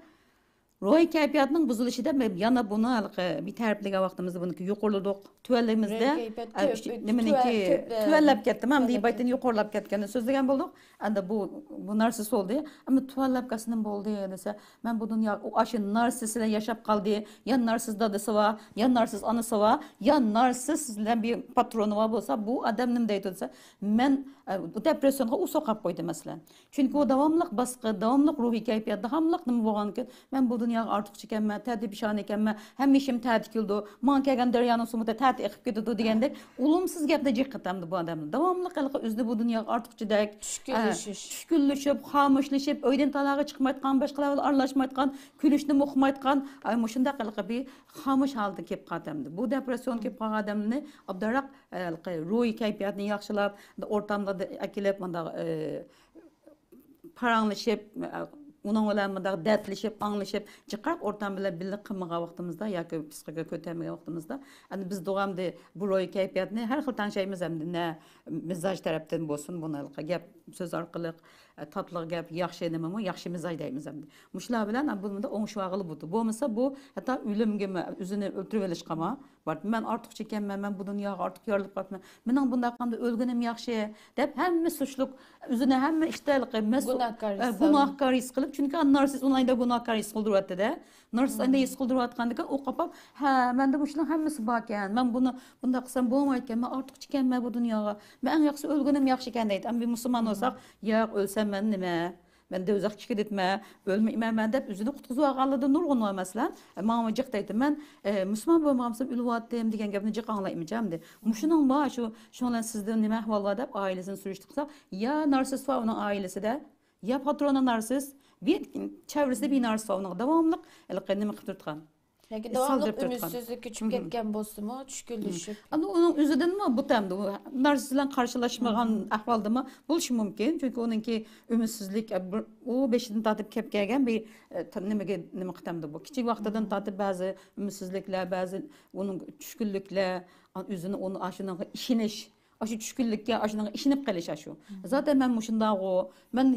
روھىي كەيپىياتنىڭ بۇزۇلۇشىدا يەنە بۇنى ھېلىقى بىر تەرەپلىگەن ۋاقتىمىزدا بۇنىڭكى يۇقىرىلىدۇق. تۆۋەنلىگىمىزدە، ئە، نېمىنىڭكى تۆۋەن-، تۆ-، تۆۋەنلەپ كەتتىمۇ، ئەمدى تۆۋەنلەپ بايتىن يۇقىرىلاپ كەتكەننى سۆزلىگەن بولدۇق. ئەمدى بۇ، بۇ نارسىس بولدى. ئەمدى تۆۋەنلەپ كەتسە نېمە بولدى دېسە، مەن بۇ دۇنيا، ئۇ ئاشۇ نارسىس بىلەن ياشاپ قالدى. يا نارسىس دادىسى بار، يا نارسىس ئانىسى بار، يا نارسىس بىلەن بىر پاترونى بار بولسا، بۇ ئادەم نېمە دەيدۇ دېسە، مەن، ئە، بۇ دېپرېسسىيونغا ئۇ سوقاپ قويدى، مەسىلەن. چۈنكى ئۇ داۋاملىق باسقا، داۋاملىق روھىي كەيپىيات، داۋاملىق نېمە بولغانكىن، مەن بۇ دۇنياغا ئارتۇقچە ئىكەنمەن، تەتە پېشانە ئىكەنمەن، ھەممە ئىشىم تەتە كېلىدۇ، ماڭا كەلگەن دەريانىڭ سۇمۇ تەتە ئېقىپ كېتىدۇ دېگەندەك، ئۇلۇمسىز گەپنى جىق قېتىمدە بۇ ئادەم. داۋاملىق ھېلىقى ئۆزىنى بۇ دۇنياغا ئارتۇقچىدەك، چۈشكۈنلىشىش. ئە، چۈشكۈنلىشىپ، خامۇشلىشىپ، ئۆيدىن تالاغا چىقمايدىغان، باشقىلار بىلەن ئارىلاشمايدىغان، كۈلۈشنىمۇ ئۇقمايدىغان، ئە، مۇشۇنداق ھېلىقى بىر خامۇش ھالەتكە كېلىپ قالدى ئەمدى. بۇ دېپرېسسىيون كېلىپ قالغان ئادەمنى ئابدۇراق، ئە، ھېلىقى روھىي كەيپىياتنى ياخشىلاپ، ئورتاملاردا ئەكېلىپ، مۇنداق، ئە، پاراڭلىشىپ، ئۇنىڭ بىلەن مۇنداق دەردلىشىپ، ئاڭلىشىپ، جىقراق ئورتام بىلەن بىللە قىلمىغان ۋاقتىمىزدا ياكى پسىخىكا كۆتەرمىگەن ۋاقتىمىزدا، ئەمدى بىز داۋامدا بۇ روھىي كەيپىياتنى ھەر خىل تەڭشەيمىز ئەمدى، نە مىزاج تەرەپتىن بولسۇن، بۇنى ھېلىقى گەپ، سۆز ئارقىلىق، تاتلىق گەپ، ياخشى نېمىمۇ، ياخشى مىزاج دەيمىز ئەمدى. مۇشۇلار بىلەن بۇنىڭدا ئوڭشىۋالغىلى بولىدۇ. بولمىسا بۇ ھەتتا ئۆلۈمگىمۇ، ئۆزىنى ئۆلتۈرۈۋېلىشقىمۇ بارىدۇ. مەن ئارتۇقچە ئىكەنمەن، مەن بۇ دۇنياغا ئارتۇق يارىلىپ قاپتىمەن، مېنىڭ بۇنداق قىلغاندا ئۆلگىنىم ياخشى، دەپ ھەممە سۇچلۇق، ئۆزىنى ھەممە ئىشتا ھېلىقى مەسئۇل، گۇناھكار ھېس ئە، گۇناھكار ھېس قىلىپ، چۈنكى نارسىس ئۇنى ئايدا گۇناھكار ھېس قىلدۇرۇۋەتتى-دە. نارسىس ئايدا ھېس قىلدۇرۇۋاتقاندىكىن ئۇ قاپاپ، ھە، مەندە مۇشۇنىڭ ھەممىسى باركەن، مەن بۇنى بۇنداق قىلسام بولمايدىكەن، مەن ئارتۇقچە ئىكەنمەن بۇ دۇنياغا، مەن ئەڭ ياخشىسى ئۆلگىنىم ياخشىكەن دەيدۇ. ئەمما بىز مۇسۇلمان بولساق، ياق، ئۆلسەم مەن نېمە؟ مەن دوزاخقا چىقىپ كېتىمەن، ئۆلمەيمەن مەن دەپ ئۆزىنى قۇتقۇزۇۋالغانلىرىدا نۇرغۇن بار مەسىلەن. ئە، ماڭا جىق دەيتتى، مەن، ئە، مۇسۇلمان بولمىغانمسام ئۆلۈۋاتتىم دېگەن گەپنى جىق ئاڭلايمەن ئەمدى. مۇشۇنىڭ بار، شۇ، شۇنىڭ بىلەن سىزدە نېمە ئەھۋال بار دەپ ئائىلىسىنى سۈرۈشتە قىلساق، يا نارسىس بار ئۇنىڭ ئائىلىسىدە، يا پاترونى نارسىس، بىر چەۋرىسىدە بىر نارسىس بار ئۇنىڭغا داۋاملىق ھېلىقى نېمە قىلىپ تۇرىدىغان. ياكى داۋاملىق ئۈمىدسىزلىككە چۈشۈپ كەتكەن بولسىمۇ، چۈشكۈنلىشىپ. ئەمدى ئۇنىڭ ئۆزىدىنمۇ بۇ تەمدە، ئۇ نارسىس بىلەن قارشىلاشمىغان ئەھۋالدىمۇ بولۇشى مۇمكىن. چۈنكى ئۇنىڭكى ئۈمىدسىزلىك، ئە، بىر، ئۇ بېشىدىن تارتىپ كەپ كەلگەن بىر، ئە، تا-، نېمىگە، نېمە قىتەمدۇ بۇ؟ كىچىك ۋاقتىدىن تارتىپ بەزى ئۈمىدسىزلىكلەر، بەزى ئۇنىڭ چۈشكۈنلۈكلەر، ئا، ئۆزىنى ئۇنى ئاشۇنىڭغا ئىشىنىش، ئاشۇ چۈشكۈنلۈككە، ئاشۇنىڭغا ئىشىنىپ قېلىش ئاشۇ. زاتەن مەن مۇشۇنداغۇ، مەن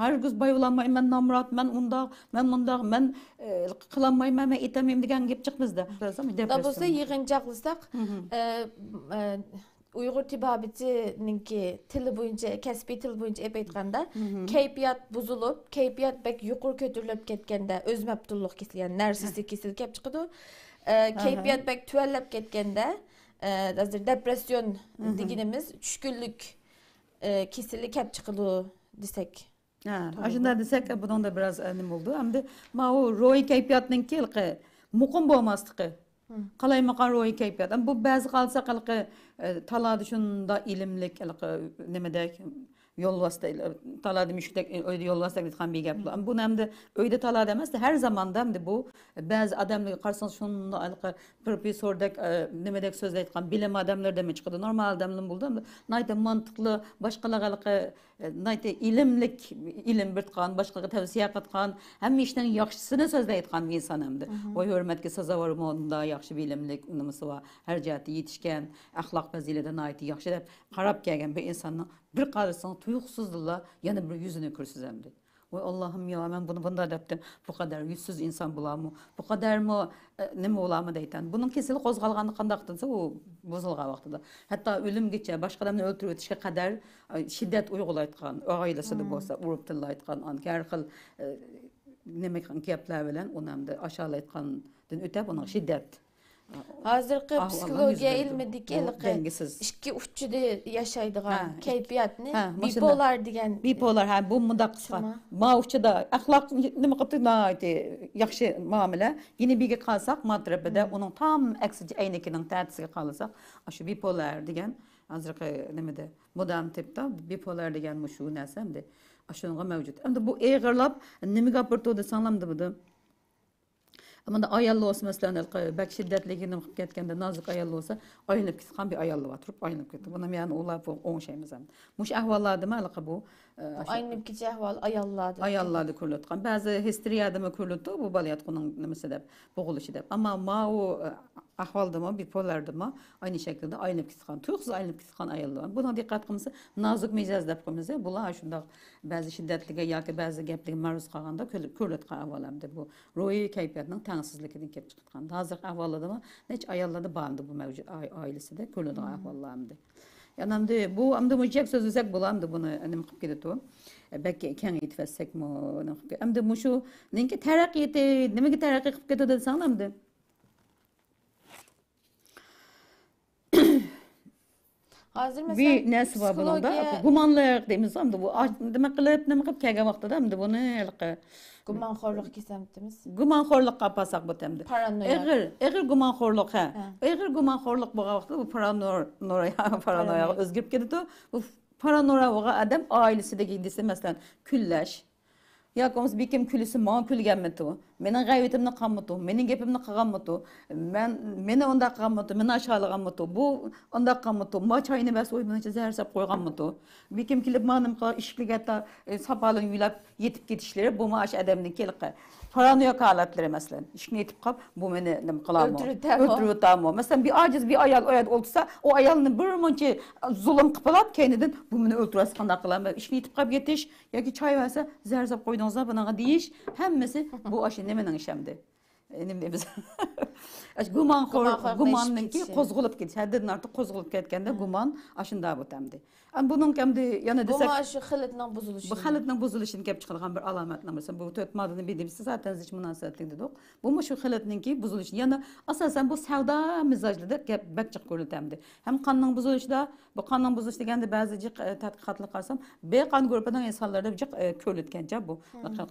ھەرگىز باي بولالمايمەن، مەن نامرات، مەن ئۇنداق، مەن مۇنداق، مەن، ئە، قىلالمايمەن، مەن ئېتەلمەيمەن دېگەن گەپ چىقمىزدا. بولسا يىغىنچاقلىساق، ئە، ئە، ئۇيغۇر تېبابىتىنىڭكى تىلى بويىچە، كەسپىي تىل بويىچە ئېلىپ ئېيتقاندا، كەيپىيات بۇزۇلۇپ، كەيپىيات بەك يۇقىرى كۆتۈرۈلۈپ كەتكەندە، ئۆزى مەپتۇنلۇق كېسىلى، يەنى نارسىستىك كېسىلى كەپ چىقىدۇ. ئە، كەيپىيات بەك تۆۋەنلەپ كەتكەندە، ئە، ھازىر دېپرېسسىيون دېگىنىمىز چۈشكۈنلۈك، ئە، كېسىلى كەپ چىقىدۇ دېسەك. ھە، ئاشۇنداق دېسەك، بۇنىڭدا بىراز، ئە، نېمە بولىدۇ. ئەمدى ماۋۇ روھىي كەيپىياتنىڭكى ھېلىقى مۇقىم بولماسلىقى، قالايمىقان روھىي كەيپىيات. ئەمما بۇ بەزى قالساق ھېلىقى، ئە، تالادا شۇنداق ئىلىملىك، ھېلىقى نېمىدەك، يولۋاستەك، تالادا مۈشۈكتەك، ئۆيدە يولۋاستەك دەيدىغان بىر گەپ بار. بۇنى ئەمدى ئۆيدە تالادا ئەمەس، ھەر زاماندا ئەمدى بۇ بەزى ئادەملەرگە قارىسىڭىز، شۇنداق ھېلىقى پروفېسسوردەك، ئە، نېمىدەك سۆزلەيدىغان بىلىم ئادەملىرىدىنمۇ چىقىدۇ، نورمال ئادەملىرىمۇ بولىدۇ. ئەمدى ناھايىتى مانتىقلىق، باشقىلارغا ھېلىقى، ئە، ناھايىتى ئىلىملىك، ئىلىم بېرىدىغان، باشقىلارغا تەۋسىيە قىلىدىغان، ھەممە ئىشنىڭ ياخشىسىنى سۆزلەيدىغان بىر ئىنسان ئەمدى. ۋاي، ھۆرمەتكە سازاۋەر، مۇنداق ياخشى بىلىملىك، نېمىسى بار، ھەر جەھەتتە يېتىشكەن، ئەخلاق پەزىلىتى ناھايىتى ياخشى دەپ قاراپ كەلگەن بىر ئىنساننىڭ بىر قارىسىڭىز، تۇيۇقسىزلا يەنە بىر يۈزىنى كۆرىسىز ئەمدى. ۋاي ئاللاھىم يا، مەن بۇنى بۇنداق دەپتىم. بۇ قەدەر يۈزسىز ئىنسان بولارمۇ؟ بۇ قەدەرمۇ، ئە، نېمە بولارمۇ دەيتەن. بۇنىڭ كېسىلى قوزغالغاندا قانداق دېسە، ئۇ بۇزۇلغان ۋاقتىدا. ھەتتا ئۆلۈمگىچە، باشقا ئادەمنى ئۆلتۈرۈۋېتىشكە قەدەر، ئە، شىددەت ئۇيغۇلايدىغان، ئائىلىسىدە بولسا ئۇرۇپ تىللايدىغان، ئان-، ھەر خىل، ئە، نېمە گەپلەر بىلەن ئۇنى ئەمدى ئاشالايدىغاندىن ئۆتە، بۇنىڭ شىددەت ھازىرقى ئاھ، پسىخولوگىيە ئىلمىدىكى ھېلىقى ئىككى ئۇچىدا ياشايدىغان كەيپىياتنى بىپولار دېگەن. بىپولار، ھە، بۇ مۇنداق قىسقا. ما ئۇچىدا ئەخلاق نېمە قىلىپتۇ، ناھايىتى ياخشى مۇئامىلە. يەنە بىرگە قالساق، ما تەرىپىدە ئۇنىڭ تام ئەكسىچە ئەينىكىنىڭ تەتىسىگە قالساق، ئاشۇ بىپولار دېگەن ھازىرقى نېمىدە مۇدام تىپتا بىپولار دېگەن مۇشۇ نەرسە ئەمدى ئاشۇنىڭغا مەۋجۇت. ئەمدى بۇ ئېغىرلاپ نېمىگە ئاپىرىدۇ دېسەڭلار، ئەمدى بۇدا مۇنداق ئاياللار بولسا، مەسىلەن، ھېلىقى بەك شىددەتلىك نېمە قىلىپ كەتكەندە، نازۇك ئاياللار بولسا، ئايلىنىپ كەتكەن بىر ئاياللار بار، تۇرۇپ ئايلىنىپ كەتتى. بۇنى يەنە ئۇلار بۇ ئوڭشايمىز ئەمدى. مۇشۇ ئەھۋاللاردىمۇ ھېلىقى بۇ، ئە، بۇ ئاشۇ ئايلىنىپ كېتىش ئەھۋالى ئاياللاردا. ئاياللاردا كۆرۈلۈۋاتقان. بەزى ھىستېرىيەدىمۇ كۆرۈلىدۇ، بۇ بالىياتقۇنىڭ نېمىسى دەپ، بوغۇلۇشى دەپ. ئەمما ماۋۇ، ئە، ئەھۋالدىمۇ، بىپولەردىمۇ ئاينى شەكىلدە ئايلىنىپ كېتىدىغان، تۇيۇقسىز ئايلىنىپ كېتىدىغان ئاياللار بار. بۇنىڭغا دىققەت قىلمىسا، نازۇك مىجەز دەپ قويىمىز، بۇلار شۇنداق بەزى شىددەتلىككە ياكى بەزى گەپلەرگە مەرۇز قالغاندا كۆرۈ-، كۆرۈلۈۋاتقان ئەھۋال ئەمدى بۇ. روھىي كەيپىياتنىڭ تەڭسىزلىكىدىن كېلىپ چىقىدىغان. ھازىرقى ئەھۋاللاردىمۇ نەچچە ئاياللاردا بار ئەمدى بۇ مەۋجۇت ئائ-، ئائىلىسىدە كۆرۈلىدىغان ئەھۋاللار ئەمدى. يەنە ئەمدى بۇ، ئەمدى مۇشۇ گەپ سۆزلىسەك بولا ئەمدى بۇنى نېمە قىلىپ كېتىدۇ؟ بەك كەڭ ئېيتىۋەتسەكمۇ نېمە قىلىپ كېتىدۇ؟ ئەمدى مۇشۇنىڭكى تەرەققىيىتى نېمىگە تەرەققىي قىلىپ كېتىدۇ دېسەڭلار ئەمدى. ھازىر بىر مەسىلەن، نەرسە بار بۇنىڭدا. پسىخولوگىيە گۇمانلىق دەيمىز ئەمدى بۇ. ئاش-، نېمە قىلىپ، نېمە قىلىپ كەلگەن ۋاقتىدا ئەمدى بۇنى ھېلىقى گۇمانخورلۇق كېسەلتىمىز. گۇمانخورلۇققا ئاپارساق بۇ ئەمدى. پارانويا. ئېغىر، ئېغىر گۇمانخورلۇق، ھە. ھە. ئېغىر گۇمانخورلۇق بولغان ۋاقتىدا بۇ پارانور-، نوريا-، پارانوياغا ئۆزگىرىپ كېتىدۇ. بۇ پارانويا بولغان ئادەم ئائىلىسىدىكى دېسە، مەسىلەن، كۈنلەش، ياكى بولمىسا بىر كىم كۈلسە، ماڭا كۈلگەنمىتۇ؟ مېنىڭ غەيۋىتىمنى قىلغانمىتۇ؟ مېنىڭ گېپىمنى قىلغانمىتۇ؟ مەن، مېنى ئۇنداق قىلغانمىتۇ؟ مېنى ئاشالىغانمىتۇ؟ بۇ ئۇنداق قىلغانمىتۇ؟ ما چاينى بەرسە، ئۇ مېنىڭچە زەھەر سېلىپ قويغانمىتۇ؟ بىر كىم كېلىپ، مانا نېمە قىلغان، ئىشىكلىك ھەتتا، ئى، ساپالىرىنى يۇيلاپ يېتىپ كېتىشلىرى، بۇمۇ ئاشۇ ئادەمنىڭكى ھېلىقى پارانويا ھالەتلىرى، مەسىلەن، ئىشىكنى يېتىپ قاپ، بۇ مېنى نېمە قىلامۇ؟ ئۆلتۈرۈۋېتەرمۇ؟ ئۆلتۈرۈۋېتەرمۇ؟ مەسىلەن، بىر ئاجىز بىر ئايال ئۇ يەردە ئولتۇرسا، ئۇ ئايالنى بىر مۇنچە زۇلۇم قىلىپ بولۇپ، كەينىدىن، بۇ مېنى ئۆلتۈرۈۋەتسە قانداق قىلامەن؟ ئىشىكنى يېتىپ قاپ يېتىش، ياكى چاي بەرسە، زەھەر سېلىپ قويدىڭىزلا بۇنىڭغا دېيىش، ھەممىسى بۇ ئاشۇ نېمىنىڭ ئىشى ئەمدى؟ ئە، نېمە دەيمىز؟ ئاشۇ گۇمانخور-، گۇمانخورلۇق گۇماننىڭكى قوزغىلىپ كېتىش، ھەددىدىن ئارتۇق قوزغىلىپ كەتكەندە گۇمان ئاشۇنداق بولىدۇ ئەمدى. ئەمدى بۇنىڭ ئەمدى يەنە دېسەك، بۇمۇ ئاشۇ خىلىتنىڭ بۇزۇلۇشى. بۇ خىلىتنىڭ بۇزۇلۇشىدىن كېلىپ چىقىدىغان بىر ئالامەتنىڭ بىرسى. بۇ تۆت ماددىنى بىر دېمىسە، زاتەن زىچ مۇناسىۋەتلىك دېدۇق. بۇمۇ شۇ خىلىتنىڭكى بۇزۇلۇشى. يەنە ئاساسەن بۇ سەۋدا مىزاجلىرىدا گەپ بەك جىق كۆرۈلىدۇ ئەمدى. ھەم قاننىڭ بۇزۇلۇشىدا، بۇ قاننىڭ بۇزۇلۇشى دېگەندە بەزى جىق، ئە، تەتقىقاتلارغا قارىسام، بې قان گۇرۇپپىنىڭ ئىنسانلىرىدا جىق، ئە، كۆرۈلىدىكەنچە بۇ.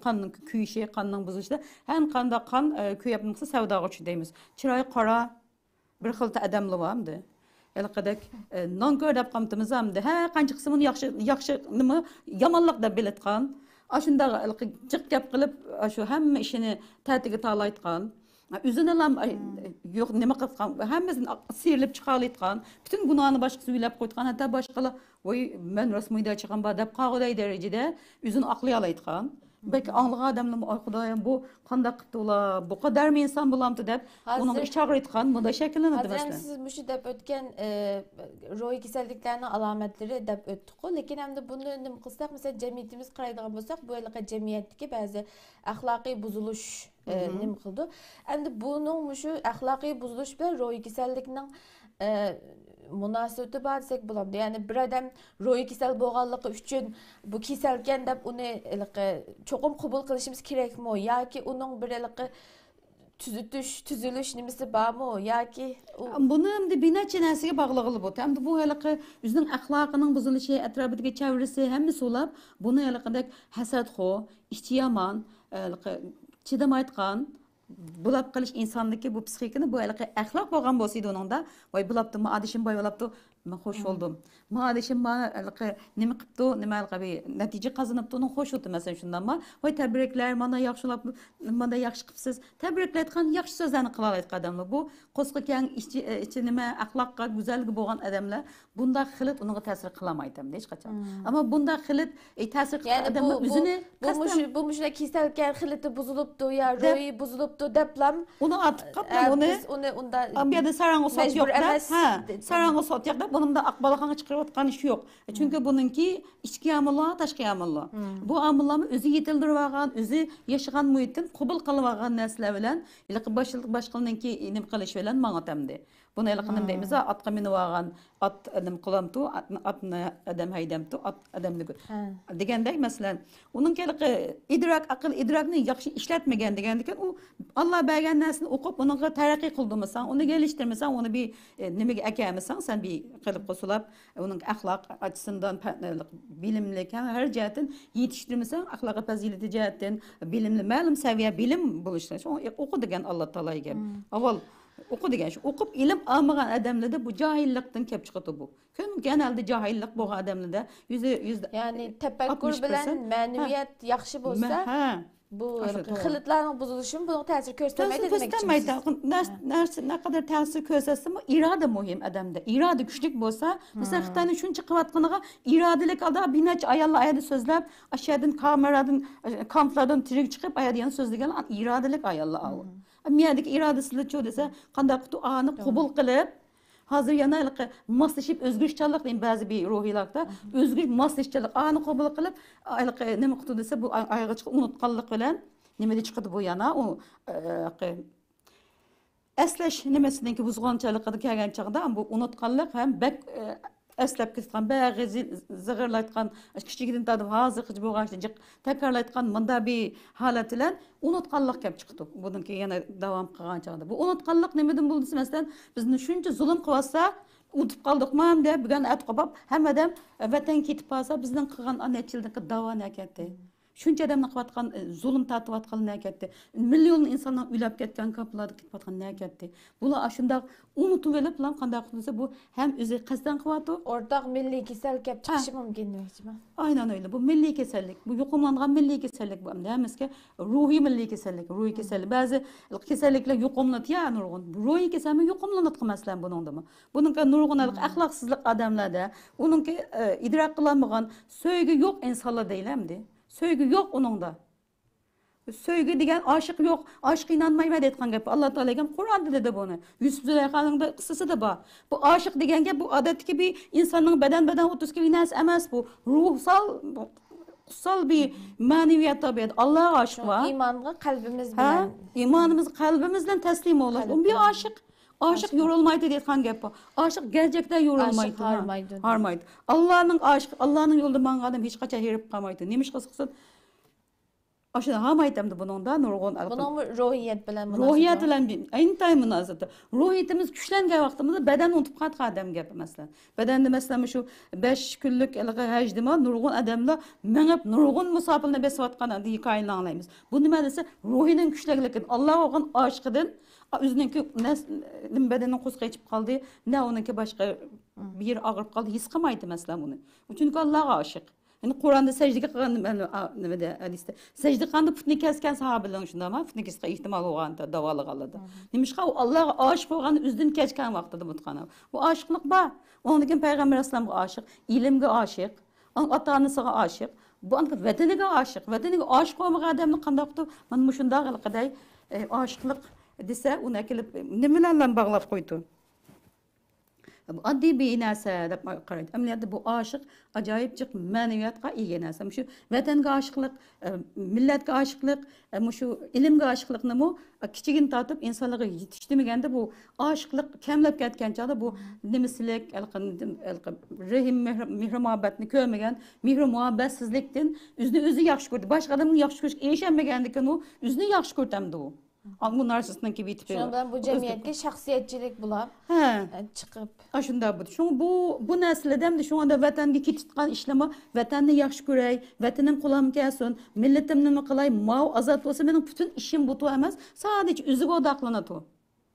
قاننىڭ كۆيۈشى، قاننىڭ بۇزۇلۇشىدا ھەم قانداق قان، ئە، كۆيۈپ نېمىسى سەۋداغا چۈشىدۇ دەيمىز. چىرايى قارا، بىر خىلتا ئادەملا بار ئەمدى. ھېلىقىدەك، ئە، نانكور دەپ قامتىمىز ئەمدى. ھە، قانچە قىسمىنى ياخشى، ياخشى نېمە، يامانلىق دەپ بىلىدىغان. ئاشۇنداق ھېلىقى جىق گەپ قىلىپ، ئاشۇ ھەممە ئىشىنى تەتىگە تالايتقان. ئۆزىنىلا، ئاي، يوق، نېمە قىلىدىغان، ھەممىسىنى سىيرىلىپ چىقالايتقان. پۈتۈن گۇناھىنى باشقىسىغا يۆلەپ قويىدىغان. ھەتتا باشقىلار، ۋاي، مەن راست مۇيدا چىققان بار دەپ قارىغۇدەك دەرىجىدە ئۆزىنى ئاقلىيالايتقان. بەك ئاڭلىغان ئادەملىرىمۇ، ئاي خۇدايىم، بۇ قانداق قىپتۇ ئۇلار، بۇ قەدەرمۇ ئىنسان بولامتۇ دەپ، ئۇنىڭغا ئىچ ئاغرىيدىغان مۇنداق شەكىللىنىدۇ مەسىلەن. ھازىر سىز مۇشۇ دەپ ئۆتكەن، ئە، روھىي كېسەللىكلەرنىڭ ئالامەتلىرى دەپ ئۆتتۇققۇ، لېكىن ئەمدى بۇنى نېمە قىلساق، مەسىلەن، جەمئىيىتىمىزگە قارايدىغان بولساق، بۇ ھېلىقى جەمئىيەتتىكى بەزى ئەخلاقىي بۇزۇلۇش، ئە، نېمە قىلىدۇ. ئەمدى بۇنىڭ مۇشۇ ئەخلاقىي بۇزۇلۇش بىلەن روھىي كېسەللىكنىڭ، ئە، مۇناسىۋىتى بار دېسەك بولامدۇ. يەنى بىر ئادەم روھىي كېسەل بولغانلىقى ئۈچۈن بۇ كېسەلكەن دەپ ئۇنى ھېلىقى چوقۇم قوبۇل قىلىشىمىز كېرەكمۇ؟ ياكى ئۇنىڭ بىر ھېلىقى تۈزىتىش، تۈزىلىش نېمىسى بارمۇ؟ ياكى ئۇ بۇنى ئەمدى بىر نەچچە نەرسىگە باغلىغىلى بولىدۇ. ئەمدى بۇ ھېلىقى ئۆزىنىڭ ئەخلاقىنىڭ بۇزۇلۇشى، ئەتراپىدىكى چەۋرىسى، ھەممىسى ئۇلاپ، بۇنى ھېلىقىدەك ھەسەتخور، ئىچى يامان، ھېلىقى چىدىمايدىغان، بۇلاپ قېلىش ئىنساندىكى بۇ پسىخىكىنى، بۇ ھېلىقى ئەخلاق بولغان بولسا ئىدى ئۇنىڭدا، ۋاي بۇلاپتۇ، ما ئادىشىم باي بولاپتۇ، مەن خوش بولدۇم. ما ئادىشىم ما ھېلىقى نېمە قىپتۇ، نېمە ھېلىقى بىر نەتىجە قازىنىپتۇ، ئۇنىڭ خوش بولدى، مەسىلەن، شۇنداقما، ۋاي تەبرىكلەر، مانا ياخشىلاپ، مانا ياخشى قىپسىز، تەبرىكلەيدىغان، ياخشى سۆزلەرنى قىلالايدىغان ئادەملەر. بۇ قورسىقى كەڭ، ئىچى، ئىچى نېمە، ئەخلاققا، گۈزەللىكى بولغان ئادەملەر بۇنداق خىلىت ئۇنىڭغا تەسىر قىلالمايتتى ھېچقاچان. ئەمما بۇنداق خىلىت، ئە، تەسىر قىلغان يەنى بۇ، ئادەملەر بۇ، ئۆزىنى بۇ مۇشۇ، قەستەن بۇ مۇشۇنداق كېسەلكەن خىلىتى بۇزۇلۇپتۇ يا دەپ روھى بۇزۇلۇپتۇ دەپلام، ئۇنى ئارتىپ قاپلا ئە، ئۇنى، بىز ئۇنى ئۇندا ئا، بۇ يەردە ساراڭغا سوت مەجبۇر يوق دەپ، ئەمەس ھە، دېدى. ساراڭغا سوت يوق دەپ، بۇنىڭدا ئاق بالىخانىغا چىقىرىۋاتقان ئىش يوق. چۈنكى بۇنىڭكى ئىچكى ئامىلى، تاشقى ئامىلى. بۇ ئامىللارمۇ ئۆزى يېتىلدۈرۈۋالغان، ئۆزى ياشىغان مۇھىتتىن قوبۇل قىلىۋالغان نەرسىلەر بىلەن، ھېلىقى باشقىلىرنىڭكى نېمە قىلىشى بىلەن ماڭىدۇ ئەمدى. بۇنى ھېلىقى نېمە دەيمىز، ئاتقا مىنىۋالغان، ئات نېمە قىلامتۇ، ئاتنى، ئاتنى ئادەم ھەيدەمتۇ، ئات ئادەمنى كۆ-، دېگەندەك، مەسىلەن، ئۇنىڭ ھېلىقى ئىدراك، ئەقىل ئىدراكنى ياخشى ئىشلەتمىگەن دېگەندىكىن، ئۇ ئاللا بەرگەن نەرسىنى ئوقۇپ، ئۇنىڭغا تەرەققىي قىلدۇرمىساڭ، ئۇنى گەلىشتۈرمىسەڭ، ئۇنى بىر، ئە، نېمىگە ئەكەلمىسەڭ، سەن بىر قېلىپقا سولاپ، ئۇنىڭ ئەخلاق ئاچىسىندىن، پە-، بىلىملىك، ھە، ھەر جەھەتتىن يېتىشتۈرمىسەڭ، ئەخلاقىي پەزىلىتى جەھەتتىن، بىلىملىك، مەلۇم سەۋىيە بىلىم بولۇشى، شۇڭا ئوقۇ دېگەن ئاللا تائالا دېگەن. ئاۋۋال ئوقۇ دېگەن شۇ. ئوقۇپ ئىلىم ئالمىغان ئادەملەردە بۇ جاھىللىقتىن كەپ چىقىدۇ بۇ. كۆپ گەنەلدە جاھىللىق بولغان ئادەملەردە يۈزدە، يۈزدە يەنى تەپەككۇر ئاتمىش پىرسەنت، بىلەن ھە. مەنىۋىيەت ياخشى بولسا، مە-، ھە. بۇ ئاشۇ توغرا. خىلىتلارنىڭ بۇزۇلۇشىمۇ بۇنىڭغا تەسىر كۆرسىتەلمەيدۇ تەسىر دېمەكچىمىز. كۆرسىتەلمەيدۇ. نەرسە، نەرسە نەقەدەر تەسىر كۆرسەتسىمۇ، ئىرادە مۇھىم ئادەمدە. ئىرادە كۈچلۈك بولسا، مەسىلەن، خىتاينىڭ شۇنچە قىلىۋاتقىنىغا ئىرادىلىك ھالدا بىر نەچچە ئاياللار ئۇ يەردە سۆزلەپ، ئاشۇ يەردىن كامېرادىن، كامپلاردىن تىرىك چىقىپ، ئۇ يەردە يەنە سۆزلىگەن ئىرادىلىك ئاياللار ئاۋۇ. ئەمما يەردىكى ئىرادىسىزلىكچۇ دېسە، قانداق قىلىپ ئۇ ئانى قوبۇل قىلىپ، ھازىر يەنە ھېلىقى ماسلىشىپ ئۆزگىرىشچانلىق دەيمىز بەزى بىر روھىيلاردا. ئۆزگىرىش، ماسلىشىشچانلىق، ئانى قوبۇل قىلىپ، ھېلىقى نېمە قىلىدۇ دېسە، بۇ ئايغا چىقىپ ئۇنۇتقانلىق بىلەن نېمىدە چىقىدۇ بۇ يەنە؟ ئۇ، ھېلىقى ئەسلەش نېمىسىنىڭكى بۇزغۇنچىلىقىدا كەلگەن چاغدا، بۇ ئۇنۇتقانلىق ھەم بەك، ئە، ئەسلەپ كېتىدىغان، بەك زىغىرلايدىغان، كىچىكىدىن تارتىپ ھازىرغىچە بولغان ئىشنى جىق تەكرارلايدىغان مۇنداق بىر ھالەت بىلەن ئۇنۇتقانلىق كەپ چىقىدۇ. بۇنىڭكى يەنە داۋام قىلغان چاغدا. بۇ ئۇنۇتقانلىق نېمىدىن بولدى دېسە، مەسىلەن، بىزنى شۇنچە زۇلۇم قىلىۋاتسا، ئۇنتۇپ قالدۇقمۇ دەپ، بۈگۈن ئەتە قوپاپ، ھەممە ئادەم ۋەتەنگە كېتىپ قالسا، بىزنىڭ قىلغان ئانا نەچچە يىلدىكى داۋا نەكەتتى. شۇنچە ئادەمنى قىلىۋاتقان، ئە، زۇلۇم تارتىۋاتقانلىرىنى ھەققەتتە. مىليون ئىنساننىڭ ئۆلۈپ كەتكەن، كامپلاردا كېتىۋاتقانلىرىنى ھەققەتتە. بۇلار ئاشۇنداق ئۇنتۇۋېلىپلا قانداق قىلسا، بۇ ھەم ئۆزى قەستەن قىلىۋاتىدۇ. ئورتاق مىللىي كېسەل كەپ چىقىشى مۇمكىن دېمەكچىمەن. ئاينەن ئۆيلە. بۇ مىللىي كېسەللىك. بۇ يۇقۇملانغان مىللىي كېسەللىك بۇ. ئەمدى ھەممىسىگە روھىي مىللىي كېسەللىك، روھىي كېسەللىك. بەزى كېسەللىكلەر يۇقۇملىنىدۇ يا نۇرغۇن. روھىي كېسەلمۇ يۇقۇملىنىدىغان مەسىلە بۇنىڭدىمۇ. بۇنىڭكى نۇرغۇن ئەخلاقسىزلىق ئادەملەردە، ئۇنىڭكى، ئە، ئىدراك قىلالمىغان سۆيگۈ يوق ئىنسانلار دەيلى ئەمدى. سۆيگۈ يوق ئۇنىڭدا. سۆيگۈ دېگەن ئاشىق يوق. ئاشىق ئىنانمايمەن دەيدىغان گەپ. ئاللا تائالا دېگەن قۇرئاندا دېدى بۇنى. يۈسۈپ زۇلەيخانىڭ قىسسىسىدا بار. بۇ ئاشىق دېگەن گەپ، بۇ ئادەتتىكى بىر ئىنساننىڭ بەدەن، بەدەن ئوتتۇرىسىدىكى بىر نەرسە ئەمەس بۇ. روھسال، قۇتسال بىر مەنىۋىيەت تابىئەت. ئاللاغا ئاشىق بار. ئىمانغا قەلبىمىز ھە؟ بىلەن. ئىمانىمىز، قەلبىمىز بىلەن تەسلىم بولۇش. قەلب ئۇ بىر بىلەن. ئاشىق. ئاشىق يورۇلمايدۇ دەيدىغان گەپ بار. ئاشىق گەرچەكتە يورۇلمايدۇ. ئاشىق ھارمايدۇ. ھارمايدۇ. ئاللانىڭ ئاشىق، ئاللانىڭ يولىدا ماڭغان ئادەم ھېچقاچان ھېرىپ قالمايدۇ. نېمىشقا دېسە، ئاشۇ ھامايتەمدە بۇنىڭدا نۇرغۇن ئەلقىم. بۇنىڭمۇ روھىيەت بىلەن روھىيەت مۇناسىۋىتى بار. بىلەن ئىنتايىن مۇناسىۋەتلىك. روھىيىتىمىز كۈچلەنگەن ۋاقتىمىزدا بەدەن ئۇنتۇپ قالىدىغان ئادەم گەپى، مەسىلەن. بەدەندە، مەسىلەن، مۇشۇ بەش كۈنلۈك ھېلىقى ھەجدىمۇ نۇرغۇن ئادەملەر مېڭىپ، نۇرغۇن مۇساپىرنى بېسىۋاتقان ھېكايىنى ئاڭلايمىز. بۇ نېمە دېسە، روھىنىڭ كۈچلۈكلۈكىدىن، ئاللاغا بولغان ئاشىقىدىن، ئا، ئۆزىنىڭكى نەس-، نېمە، بەدىنىنىڭ قورسىقى ئېچىپ قالدى، نە ئۇنىڭكى باشقا بىر يېرى ئاغرىپ قالدى، ھېس قىلمايتتى، مەسىلەن، بۇنى. چۈنكى ئاللاغا ئاشىق. يەنى قۇرئاندا سەجدىگە قىلغان، مەن، ئا، نېمىدە، ھەدىستە، سەجدە قىلغاندا پۇتىنى كەسكەن ساھابىلەرنىڭ شۇنداقما؟ پۇتىنى كېسىشقا ئېھتىمال بولغان داۋالىغانلاردا. نېمىشقا؟ ئۇ ئاللاغا ئاشىق بولغان، ئۆزىدىن كەچكەن ۋاقتىدا بۇتخانا. بۇ ئاشىقلىق بار. ئۇنىڭدىن كېيىن پەيغەمبەر ئەلەيھىسسالامغا ئاشىق، ئىلىمگە ئاشىق، ئۇنىڭ ئاتا-ئانىسىغا ئاشىق. بۇ ئاندىن ۋەتىنىگە ئاشىق. ۋەتىنىگە ئاشىق بولمىغان ئادەمنى قانداق قىلىپ، مانا مۇشۇنداق ھېلىقىدەي، ئە، ئاشىقلىق دېسە، ئۇنى ئەكېلىپ نېمە بىلەن باغلاپ قويدى؟ بۇ ئاددىي بىر نەرسە دەپ قارايدۇ. ئەمەلىيەتتە بۇ ئاشىق ئاجايىپ جىق مەنىۋىيەتقا ئىگە نەرسە. مۇشۇ ۋەتەنگە ئاشىقلىق، ئە، مىللەتكە ئاشىقلىق، ئە، مۇشۇ ئىلىمگە ئاشىقلىقنىمۇ، ئە، كىچىكىدىن تارتىپ ئىنسانلارغا يېتىشتۈرمىگەندە، بۇ ئاشىقلىق كەملەپ كەتكەن چاغدا بۇ نېمىسىلىك، ھېلىقى، ھېلىقى رەھىم، مېھرى، مېھرى-مۇھەببەتنى كۆرمىگەن، مېھرى-مۇھەببەتسىزلىكتىن ئۆزىنى ئۆزى ياخشى كۆردى. باشقا ئادەمنى ياخشى كۆرۈشكە ئېرىشەلمىگەندىكىن ئۇ ئۆزىنى ياخشى كۆرتەمدۇ ئۇ؟ ئا، بۇ نارسىستنىڭكى بېتىپ شۇنىڭ بىلەن بۇ جەمئىيەتكە شەخسىيەتچىلىك بولۇپ ھە. چىقىپ. ئاشۇنداق بۇ. شۇڭا بۇ، بۇ نەرسىلەردە ئەمدى شۇڭا ۋەتەنگە كېتىۋاتقان ئىشلارمۇ ۋەتەننى ياخشى كۆرەي، ۋەتىنىم قولۇمغا كەلسۇن، مىللىتىمنىمۇ قىلاي، ماۋۇ ئازاد بولسا مېنىڭ پۈتۈن ئىشىم بۇ ئەمەس، سادىچە ئۆزىگە ئوداقلىنىدۇ.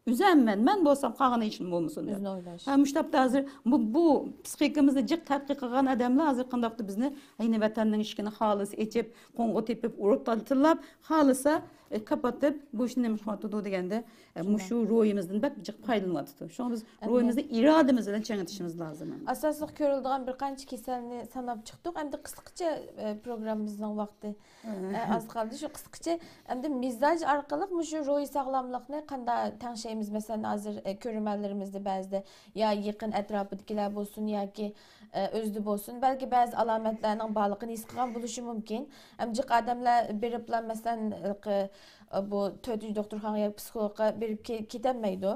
ئۆزۈم مەن، مەن بولسام قالغان ھېچنېمە بولمىسۇن دەپ. ئۆزىنى ئويلاش. ھە، مۇشۇ تاپتا ھازىر بۇ، بۇ پسىخىكىمىزنى جىق تەتقىق قىلغان ئادەملەر ھازىر قانداقتۇر بىزنى، يەنى ۋەتەننىڭ ئىشىكىنى خالىسا ئېچىپ، قوڭغۇ تېپىپ، ئۇرۇپ تىللاپ، خالىسا ئە، كاپاتىپ بۇ ئىشنى نېمە قىلىۋاتىدۇ دېگەندە، ئە، مۇشۇ روھىمىزدىن بەك جىق پايدىلىنىۋاتىدۇ. شۇڭا بىز روھىمىزنى ئىرادىمىز بىلەن چىڭىتىشىمىز لازىم. ئاساسلىق كۆرۈلىدىغان بىر قانچە كېسەلنى ساناپ چىقتۇق. ئەمدى قىسقىچە ئە، پروگراممىمىزنىڭ ۋاقتى ئە، ئاز قالدى. شۇ قىسقىچە ئەمدى مىزاج ئارقىلىق مۇشۇ روھىي ساغلاملىقنى قانداق تەڭشەيمىز؟ مەسىلەن، ھازىر ئە، كۆرۈرمەنلىرىمىزدە بەزىدە يا يېقىن ئەتراپىدىكىلەر بولسۇن ياكى ئە، ئۆزىدە بولسۇن، بەلكى بەزى ئالامەتلەرنىڭ بارلىقىنى ھېس قىلغان بولۇشى مۇمكىن. ئەمما جىق ئادەملەر بېرىپلا، مەسىلەن، ھېلىقى، ئە، بۇ تۆتىنچى دوختۇرخانىغا ياكى پسىخولوگقا بېرىپ كېتەلمەيدۇ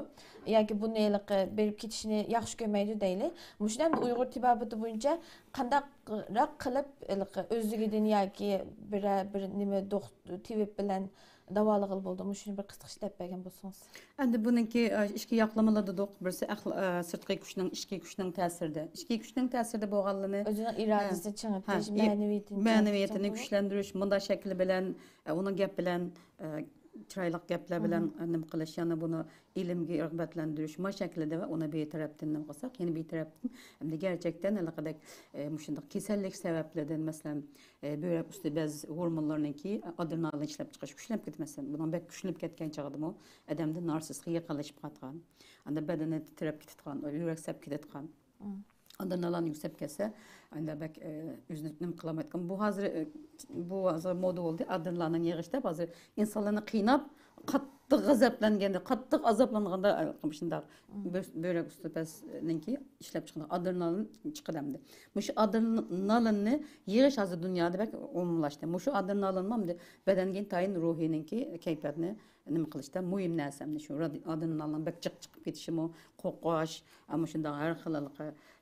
ياكى بۇنى ھېلىقى بېرىپ كېتىشنى ياخشى كۆرمەيدۇ دەيلى. مۇشۇنى ئەمدى ئۇيغۇر تېبابىتى بويىچە قانداقراق قىلىپ ھېلىقى ئۆزلۈكىدىن ياكى بىرەر بىر نېمە دوخت-، تېۋىپ بىلەن داۋالىغىلى بولىدۇ؟ مۇشۇنى بىر قىسقىچە دەپ بەرگەن بولسىڭىز. ئەمدى بۇنىڭكى ئىككى ياقلىمىلا دېدۇق. بىرسى ئەخلا-، سىرتقى كۈچنىڭ، ئىچكى كۈچنىڭ تەسىرىدە. ئىچكى كۈچنىڭ تەسىرىدە بولغانلىرىنى ئۆزىنىڭ ئىرادىسىنى چىڭىتىش، مەنىۋىيەتىنى كۈچلەندۈرۈش، مۇنداق شەكىل بىلەن، ئۇنىڭ گەپ بىلەن، چىرايلىق گەپلەر بىلەن نېمە قىلىش، يەنە بۇنى ئىلىمگە رىغبەتلەندۈرۈش، ما شەكلىدە ۋە ئۇنى بىر تەرەپتىن نېمە قىلساق، يەنە بىر تەرەپتىن ئەمدى گەرچەكتىن ھېلىقىدەك مۇشۇنداق كېسەللىك سەۋەبلىرىدىن، مەسىلەن، بۆرەك ئۈستى بەز ھورمونلىرىنىڭكى ئادرېنالىن ئىشلەپ چىقىرىش كۈچلىنىپ كېتىپ، مەسىلەن، بۇنىڭ بەك كۈچلىنىپ كەتكەن چاغدىمۇ ئادەمدە نارسىستقا يېقىنلىشىپ قالغان. ئاندا بەدىنى تىترەپ كېتىدىغان، يۈرەك سەپ كېتىدىغان. ئادرېنالىن يۈكسەپ كەتسە، ئاندا بەك ئۆزىنى نېمە قىلالمايدىغان. بۇ ھازىر، بۇ ھازىر مودا بولدى، ئادرېنالىن يىغىش دەپ، ھازىر ئىنسانلارنى قىيناپ، قاتتىق غەزەپلەنگەندە، قاتتىق ئازابلانغاندا، شۇنداق بۆرەك ئۈستى پەسنىڭكى ئىشلەپ چىقىدۇ، ئادرېنالىن چىقىدۇ ئەمدى. مۇشۇ ئادرېنالىننى يىغىش ھازىر دۇنيادا بەك ئومۇملاشتى. مۇشۇ ئادرېنالىنمۇ ئەمدى بەدەنگە ئىنتايىن روھىينىڭكى كەيپىياتنى نېمە قىلىشتا مۇھىم نەرسە. ئەمدى شۇ ئادرېنالىن بەك جىق چىقىپ كېتىشىمۇ، قورقۇش، ئەمما شۇنداق ھەر خىل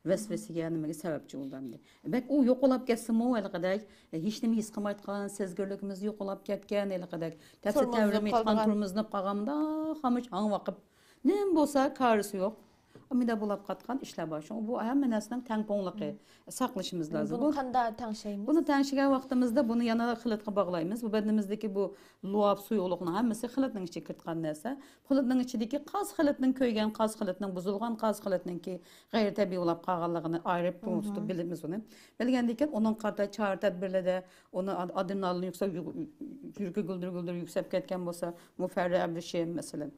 ۋەسۋەسىگە، نېمىگە سەۋەبچى بولىدۇ ئەمدى. بەك ئۇ يوقىلاپ كەتسىمۇ ھېلىقىدەك، ھېچنېمە ھېس قىلمايدىغان، سەزگۈرلۈكىمىز يوقىلاپ كەتكەن ھېلىقىدەك، تەپسە تەۋرىمەيدىغان، تورمۇزلىنىپ قالغان، مۇنداق خامۇش ھاڭ ۋاقىپ نېمە بولسا كارىسى يوق. مۇنداق بولاپ قاتقان ئىشلار بار. شۇڭا بۇ ھەممە نەرسىنىڭ تەڭپۇڭلۇقى، ساقلىشىمىز لازىم. بۇنى قانداق تەڭشەيمىز؟ بۇنى تەڭشىگەن ۋاقتىمىزدا بۇنى يەنە خىلىتقا باغلايمىز. بۇ بەدىنىمىزدىكى بۇ لۇئاب سۇيۇقلۇقنىڭ ھەممىسى خىلىتنىڭ ئىچىگە كىرىدىغان نەرسە. خىلىتنىڭ ئىچىدىكى قاز خىلىتنىڭ كۆيگەن، قاز خىلىتنىڭ بۇزۇلغان، قاز خىلىتنىڭكى غەيرىي تەبىئىي بولاپ قالغانلىقىنى ئايرىپ تۇتۇپ بىلىمىز ئۇنى. بىلگەندىن كېيىن ئۇنىڭ قارىتا چارە تەدبىرلىرىدە ئۇنى ئادرېنالىن يۈكسەپ، يۈرىكى گۈلدۈر-گۈلدۈر يۈكسەپ كەتكەن بولسا، مۇفەررە ئەبرىشىم مەسىلەن.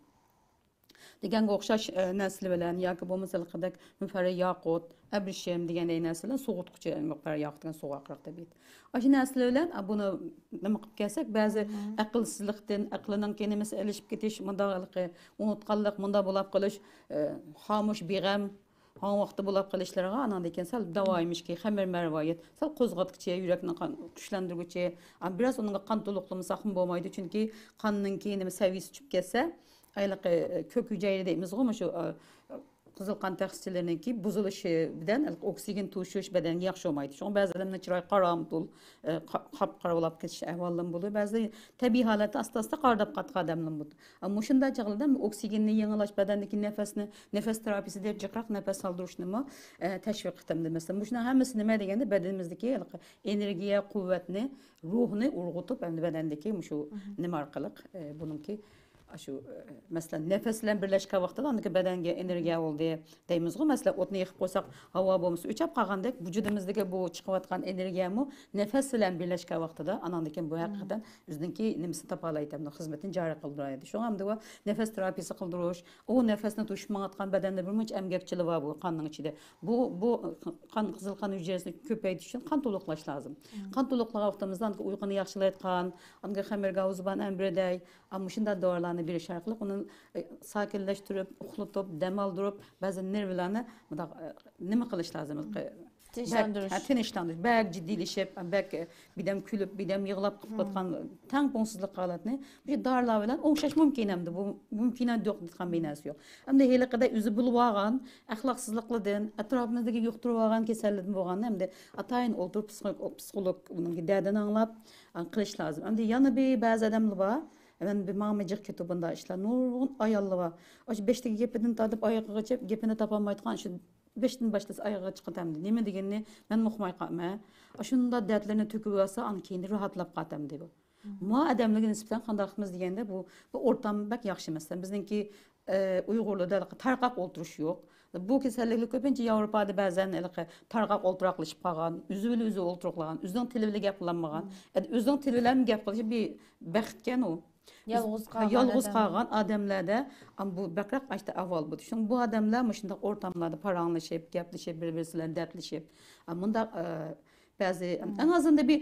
دېگەنگە ئوخشاش نەرسىلەر بىلەن ياكى بولمىسا ھېلىقىدەك مۇفەررە ياقۇت، ئەبرىشىم دېگەندەك نەرسىلەر سوغۇتقۇچى، مۇفەررە ياقۇت دېگەن سوغۇقراق تەبىئەت. ئاشۇ نەرسىلەر بىلەن بۇنى نېمە قىلىپ كەلسەك، بەزى ئەقىلسىزلىقتىن، ئەقلىنىڭكى نېمىسى ئېلىشىپ كېتىش، مۇنداق ھېلىقى ئۇنۇتقانلىق، مۇنداق بولاپ قېلىش، خامۇش بىغەم، ھاڭ ۋاقتى بولاپ قېلىشلىرىغا ئاناندىن كېيىن سەل داۋايىمىشكى، خېمىر مەرۋايىت، سەل قوزغاتقۇچى، يۈرەكنى قان-، كۈچلەندۈرگۈچى، بىراز ئۇنىڭغا قان تولۇقلىمىساقمۇ بولمايدۇ، چۈنكى قاننىڭكى نېمە سەۋىيەسى چۈشۈپ كەتسە، ھېلىقى كۆك ھۈجەيرە دەيمىزغۇ، مۇشۇ قىزىل قان تەخسىچىلىرىنىڭكى بۇزۇلۇشى بىلەن ئوكسىگېن توشۇش بەدەنگە ياخشى بولمايدۇ. شۇڭا بەزى ئادەمنىڭ چىرايى قارامتۇل، قاپقارا بولاپ كېتىش ئەھۋاللىرىمۇ بولىدۇ. بەزىدە تەبىئىي ھالەتتە ئاستا-ئاستا قارىداپ قاتقان ئادەملىرىمۇ بولىدۇ. مۇشۇنداق چاغلاردا ئوكسىگېننى يېڭىلاش، بەدەندىكى نەپەسنى، نەپەس تېراپىيىسى دەپ جىقراق نەپەس ئالدۇرۇشنىمۇ تەشۋىق قىلىمدۇ. مەسىلەن، مۇشۇنىڭ ھەممىسى نېمە دېگەندە، بەدىنىمىزدىكى ئېنېرگىيە، قۇۋۋەتنى، روھنى ئۇرغۇتۇپ، ئەمدى بەدەندىكى مۇشۇ نېمە ئارقىلىق، بۇنىڭكى ئاشۇ، مەسىلەن، نەپەس بىلەن بىرلەشكەن ۋاقتىدا ئاندىكى بەدەنگە ئېنېرگىيە بولدى دەيمىزغۇ. مەسىلەن، ئوتنى يېقىپ قويساق، ھاۋا بولمىسا ئۆچەپ قالغاندەك، ۋۇجۇدىمىزدىكى بۇ چىقىۋاتقان ئېنېرگىيەمۇ نەپەس بىلەن بىرلەشكەن ۋاقتىدا ئاناندىن كېيىن بۇ ھەقىقەتەن ئۆزىنىڭكى نېمىسىنى تاپالايدۇ، خىزمىتىنى جارى قىلدۇرالايدۇ. شۇڭا ئەمدى بۇ نەپەس تېراپىيىسى قىلدۇرۇش، ئۇ نەپەسنى توشۇپ ماڭىدىغان بەدەندە بىرمۇنچە ئەمگەكچىلىك بار بۇ قاننىڭ ئىچىدە. بۇ، بۇ قان، قىزىل قان ھۈجەيرىسىنى كۆپەيتىش ئۈچۈن قان تولۇقلاش لازىم. قان تولۇقلىغان ۋاقتىمىزدا ئۇيقۇنى ياخشىلايدىغان، ئانكى خەمىرگاۋۇزبان ئەمبرىدەي، مۇشۇنداق دورىلارنى بېرىش ئارقىلىق ئۇنى ساكىنلەشتۈرۈپ، ئۇخلىتىپ، دەم ئالدۇرۇپ، بەزى نېرۋىلارنى مۇنداق نېمە قىلىش لازىم؟ تىنچلاندۇرۇش. تىنچلاندۇرۇش. بەك جىددىيلىشىپ، بەك بىردەم كۈلۈپ، بىردەم يىغلاپ قىلىپ قاتقان تەڭپۇڭسىزلىق ھالەتنى مۇشۇ دارىلار بىلەن ئوڭشاش مۇمكىن ئەمدى. بۇ مۇمكىن ئەمدى يوق دېيىدىغان بىر نەرسە يوق. ئەمدى ھېلىقىدەك ئۆزى بىلىۋالغان ئەخلاقسىزلىقلىرىدىن، ئەتراپىمىزدىكى يۇقتۇرۇۋالغان كېسەللىرىدىن بولغاندا ئەمدى ئاتايىن ئولتۇرۇپ پسىخولوگ، پسىخولوگ ئۇنىڭكى دەردىنى ئاڭلاپ قىلىش لازىم. ئەمدى يەنە بىر بەزى ئادەملەر بار. مەن بىر ماڭىمەن جىق كېتىدۇ بۇنداق ئىشلار. نۇرغۇن ئاياللار بار. ئاشۇ بېشىدىكى گېپىدىن تارتىپ ئايىغىغىچە گېپىنى تاپالمايدىغان، شۇ بېشىدىن باشلىسا ئايىغىغا چىقىدۇ ئەمدى. نېمە دېگىنىنى مەنمۇ ئۇقماي قالىمەن. ئاشۇنداق دەردلىرىنى تۆكۈۋالسا، ئانا كېيىن راھەتلەپ قالىدۇ ئەمدى بۇ. ما ئادەملەرگە نىسبەتەن قانداق قىلىمىز دېگەندە، بۇ، بۇ ئورتام بەك ياخشى ئەمەس. بىزنىڭكى، ئە، ئۇيغۇرلاردا تارقاق ئولتۇرۇش يوق. بۇ كېسەللىكلەر كۆپىنچە ياۋروپادا بەزەن ھېلىقى تارقاق ئولتۇراقلىشىپ قالغان، ئۆزى بىلەن ئۆزى ئولتۇرۇقلىغان، ئۆزىنىڭ تىلى بىلەن گەپ قىلالمىغان. ئەمدى ئۆزىنىڭ تىلى بىلەن گەپ قىلىشى بىر بەختكەن ئۇ. يالغۇز قالغان يالغۇز ئادەم. قالغان ئادەملەردە، ئام، بۇ بەكرەك ئاشتا ئەھۋال بۇ. شۇڭا بۇ ئادەملەر مۇشۇنداق ئورتاملاردا پاراڭلىشىپ، گەپلىشىپ، بىر-بىرسى بىلەن دەردلىشىپ، ئا، مۇنداق، ئە، بەزى، ئەڭ ئازىندا بىر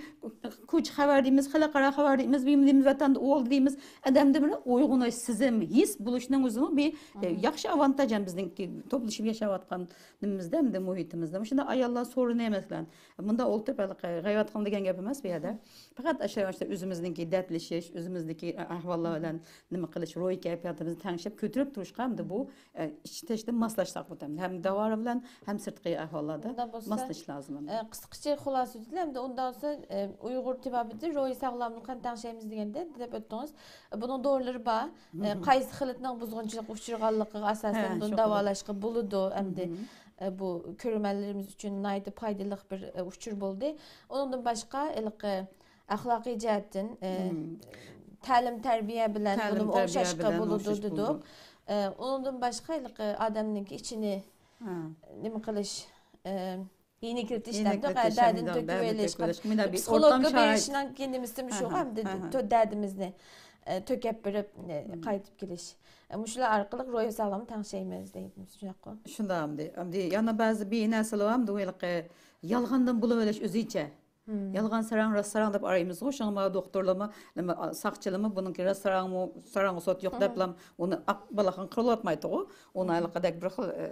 كوچا خەۋەر دەيمىز، خەلقئارا خەۋەر دەيمىز، بىر دەيمىز، ۋەتەندە ئۇ بولدى دەيمىز. ئادەمدە بىر ئويغىنىش سېزىم، ھېس بولۇشنىڭ ئۆزىمۇ بىر، ئە، ياخشى ئاۋانتاژ ھەم بىزنىڭكى توپلىشىپ ياشاۋاتقان نېمىمىزدە، ئەمدى مۇھىتىمىزدە. مۇشۇنداق ئاياللار سورۇنى، مەسىلەن، مۇنداق ئولتۇرۇپ، ھېلىقى غەيۋەت قىلىدىغان گەپ ئەمەس بۇ يەردە. پەقەت ئاشۇ، ئاشۇ ئۆزىمىزنىڭكى دەردلىشىش، ئۆزىمىزدىكى ئەھۋاللار بىلەن نېمە قىلىش، روھىي كەيپىياتىمىزنى تەڭشەپ كۆتۈرۈپ تۇرۇشقا ئەمدى بۇ، ئە، ئىچ تەشتىن ماسلاشساق بولىدۇ. ھەم داۋارا بىلەن، ھەم سىرتقى ئەھۋاللاردا ئۇنداق بولسا، ماسلىشىش لازىم ئەمدى. ئە، قىسقىچە خۇلاسە ئۆتۈپ ئەمدى ئۇنداق بولسا، ئە، ئۇيغۇر تېبابىتى روھىي ساغلاملىقنى قانداق تەڭشەيمىز دېگەندە دەپ ئۆتتىڭىز. ئە، بۇنىڭ دورىلىرى بار. ئە، قايسى خىلىتنىڭ بۇزغۇنچىلىققا ئۇچرىغانلىقىغا ئاساسەن بۇنى داۋالاشقا بولىدۇ ئەمدى. ئە، بۇ كۆرۈرمەنلىرىمىز ئۈچۈن ناھايىتى پايدىلىق بىر، ئە، ئۇچۇر بولدى. ئۇنىڭدىن باشقا، ھېلىقى ئەخلاقىي جەھەتتىن، ئە، تەلىم تەربىيە بىلەن بۇنىمۇ ئوخشاشقا بولىدۇ دېدۇق. ئە، ئۇنىڭدىن باشقا، ھېلىقى ئادەمنىڭكى ئىچىنى نېمە قىلىش، ئە، يېنىكلىتىش دەمدۇق، دەردىنى تۆكۈۋېلىش، پسىخولوگقا بېرىشنىڭكى نېمىسىمۇ شۇ، ئەمدى دەردىمىزنى، ئە، تۆكەپ بېرىپ، ئە، قايتىپ كېلىش. ئە، مۇشۇلار ئارقىلىق روھىي ساغلامنى تەڭشەيمىز دەيمىز، شۇنداققۇ؟ شۇنداق ئەمدى. ئەمدى يەنە بەزى بىر نەرسىلەر بار ئەمدى، ھېلىقى يالغاندىن بولۇۋېلىش ئۆزىچە. يالغان ساراڭ، راست ساراڭ دەپ ئايرىمىزغۇ. شۇڭا مانا دوختۇرلارمۇ، نېمە، ساقچىلارمۇ بۇنىڭكى راست ساراڭمۇ، ساراڭغا سوت يوق دەپلا ئۇنى ئاق بالاخان قىلىۋاتمايدىغۇ. ئۇنى ھېلىقىدەك بىر خىل، ئە،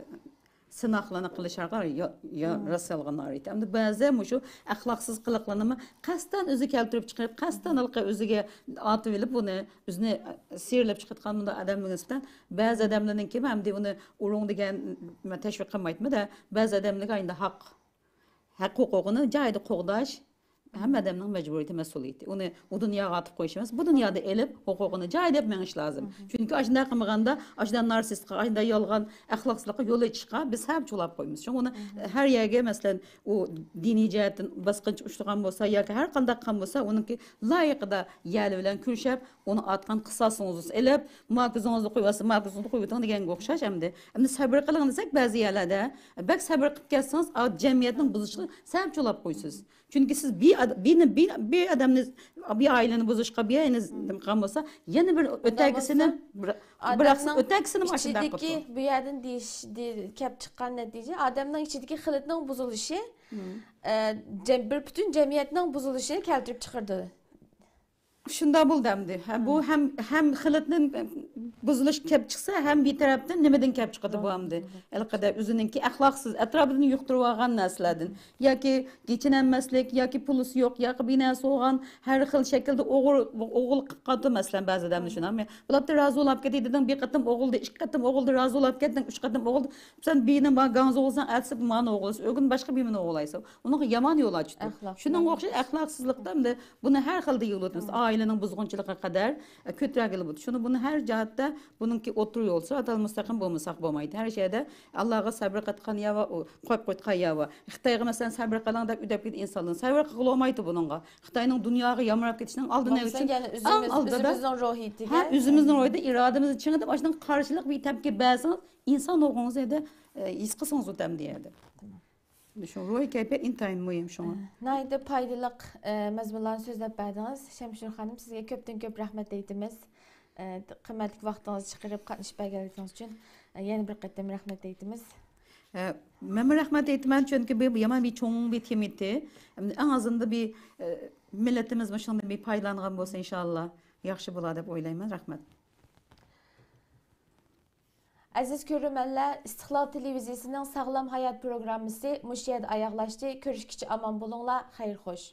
سىناقلارنى قىلىشارغا يا، يا راست يالغان ئايرىيتتى. ئەمدى بەزى مۇشۇ ئەخلاقسىز قىلىقلىرىنىمۇ قەستەن ئۆزى كەلتۈرۈپ چىقىرىپ، قەستەن ھېلىقى ئۆزىگە ئاتىۋېلىپ، ئۇنى ئۆزىنى سىيرىلىپ چىقىۋاتقان بۇنداق ئادەملەرگە نىسبەتەن بەزى ئادەملەرنىڭكى ئەمدى ئۇنى ئۇرۇڭ دېگەن تەشۋىق قىلمايتتىمۇ-دە، بەزى ئادەملەرگە ئەمدى ھەق، ھەق ھوقۇقىنى جايىدا قوغداش ھەممە ئادەمنىڭ مەجبۇرىيىتى، مەسئۇلىيىتى. ئۇنى ئۇ دۇنياغا ئاتىپ قويۇش ئەمەس، بۇ دۇنيادا ئېلىپ، ھوقۇقىنى جايىدا ئېلىپ مېڭىش لازىم. چۈنكى ئاشۇنداق قىلمىغاندا، ئاشۇنداق نارسىستقا، ئاشۇنداق يالغان ئەخلاقسىزلىققا يول ئېچىشقا بىز سەۋەبچى بولاپ قويىمىز. شۇڭا ئۇنى ھەر يەرگە، مەسىلەن، ئۇ دىنىي جەھەتتىن باسقۇنچىغا ئۇچرىغان بولسا ياكى ھەر قانداق قىلغان بولسا، ئۇنىڭكى لايىقىدا يەلى بىلەن كۈرىشىپ، ئۇنى ئاتقان قىساسىڭىزنى ئېلىپ، ما كۆزىڭىزنى قويۇۋاتسا، ما كۆزىڭىزنى قويۇۋېتىڭ دېگەنگە ئوخشاش ئەمدى. ئەمدى سەبرى قىلىڭ دېسەك، بەزى يەرلەردە بەك سەبرى قىلىپ كەتسىڭىز، ئا، جەمئىيەتنىڭ بۇزۇلۇشىغا سەۋەبچى بولاپ قويىسىز. چۈنكى سىز بىر ئاد-، بىرنى، بىر، بىر ئادەمنى، بىر ئائىلىنى بۇزۇشقا، بىر ئائىلىنى نېمە قىلغان بولسا، يەنە بىر ئۆتەكىسىنى، بىر، بىراقسى ئۆتەكىسىنى ئاشۇنداق قىلىدۇ. بۇ يەردىن دېيىش، دېيىش، كەپ چىققان نەتىجە، ئادەمنىڭ ئىچىدىكى خىلىتنىڭ بۇزۇلۇشى، ئە، جەم-، بىر پۈتۈن جەمئىيەتنىڭ بۇزۇلۇشىنى كەلتۈرۈپ چىقىرىدۇ. شۇنداق بولدى ئەمدى. ھە، بۇ ھەم، ھەم خىلىتتىن بۇزۇلۇش كەپ چىقسا، ھەم بىر تەرەپتىن نېمىدىن كەپ چىقىدۇ بۇ ئەمدى؟ ھېلىقىدە ئۆزىنىڭكى ئەخلاقسىز، ئەتراپىدىن يۇقتۇرۇۋالغان نەرسىلەردىن. ياكى گېچىنەلمەسلىك، ياكى پۇلىسى يوق، ياكى بىناسى بولغان، ھەر خىل شەكىلدە ئوغرى، ئوغرىلىق قىلىپ قالىدۇ، مەسىلەن، بەزى ئادەملەر شۇنداق. بۇلاپتە رازى بولاپ كەتتى دېدىڭ، بىر قېتىم ئوغرىلىدى، ئىككى قېتىم ئوغرىلىدى، ئۈچ قېتىم ئوغرىلىدى. سەن بىرنى ما گاڭزا ئوغرىساڭ، ئەتىسى مانى ئوغرىلىسا، ئۆگۈن باشقا بىرنى ئوغرىلايسەن. ئۇنىڭغا يامان يول ئاچىدۇ. شۇنىڭغا ئوخشاش ئەخلاقسىزلىقتا ئەمدى بۇنى ھەر خىلدا يولىتىمىز. ئائىلىنىڭ بۇزغۇنچىلىقىغا قەدەر، ئە، كۆتۈرەلىگىلى بولىدۇ. شۇنى بۇنى ھەر جەھەتتە بۇنىڭكى ئوتتۇرا يول سىراتال مۇستەقىم بولمىساق بولمايدۇ. ھەر شەيدە ئاللاغا سەبرى قاتقان يا بار، ئۇ قويۇپ قويۇتقان يا بار. خىتايغا مەسىلەن سەبرى قىلىڭ دەپ ئۆدەپ كېتىدۇ ئىنسانلار. سەبرى قىلغىلى بولمايدۇ بۇنىڭغا. خىتاينىڭ دۇنياغا يامراپ كېتىشىنىڭ ئالدىنى ئېلىش ئۈچۈن ئەڭ ئالدىدا ئۆزىمىزنىڭ روھىيىتىگە، ھە، ئۆزىمىزنىڭ روھىيىتىگە، ئىرادىمىزنى چىڭىتىپ، ئاشۇنىڭ قارشىلىق بىر تەپكە بەرسىڭىز، ئىنسان روھىڭىز يەردە، ئە، ھېس قىلسىڭىز ئۇ تەمدە يەردە. شۇ روھىي كەيپىيات ئىنتايىن مۇھىم شۇڭا. ناھايىتى پايدىلىق، ئە، مەزمۇنلارنى سۆزلەپ بەردىڭىز. شەمشۇنۇر خانىم، سىزگە كۆپتىن كۆپ رەھمەت ئېيتىمىز. ئە، قىممەتلىك ۋاقتىڭىزنى چىقىرىپ قاتنىشىپ بەرگەنلىكىڭىز ئۈچۈن، ئە، يەنە بىر قېتىم رەھمەت ئېيتىمىز. ئە، مەنمۇ رەھمەت ئېيتىمەن، چۈنكى بۇ يامان بىر چوڭ بىر تېما ئىدى. ئەڭ ئازىندا بىر، ئە، مىللىتىمىز مۇشۇنىڭدىن بىر پايدىلانغان بولسا، ئىنشائاللا ياخشى بولار دەپ ئويلايمەن. رەھمەت. ئەزىز كۆرۈرمەنلەر، ئىستىقلال تېلېۋىزىيىسىنىڭ ساغلام ھايات پروگراممىسى مۇشۇ يەردە ئاياغلاشتى. كۆرۈشكىچە ئامان بولۇڭلار، خەير خوش.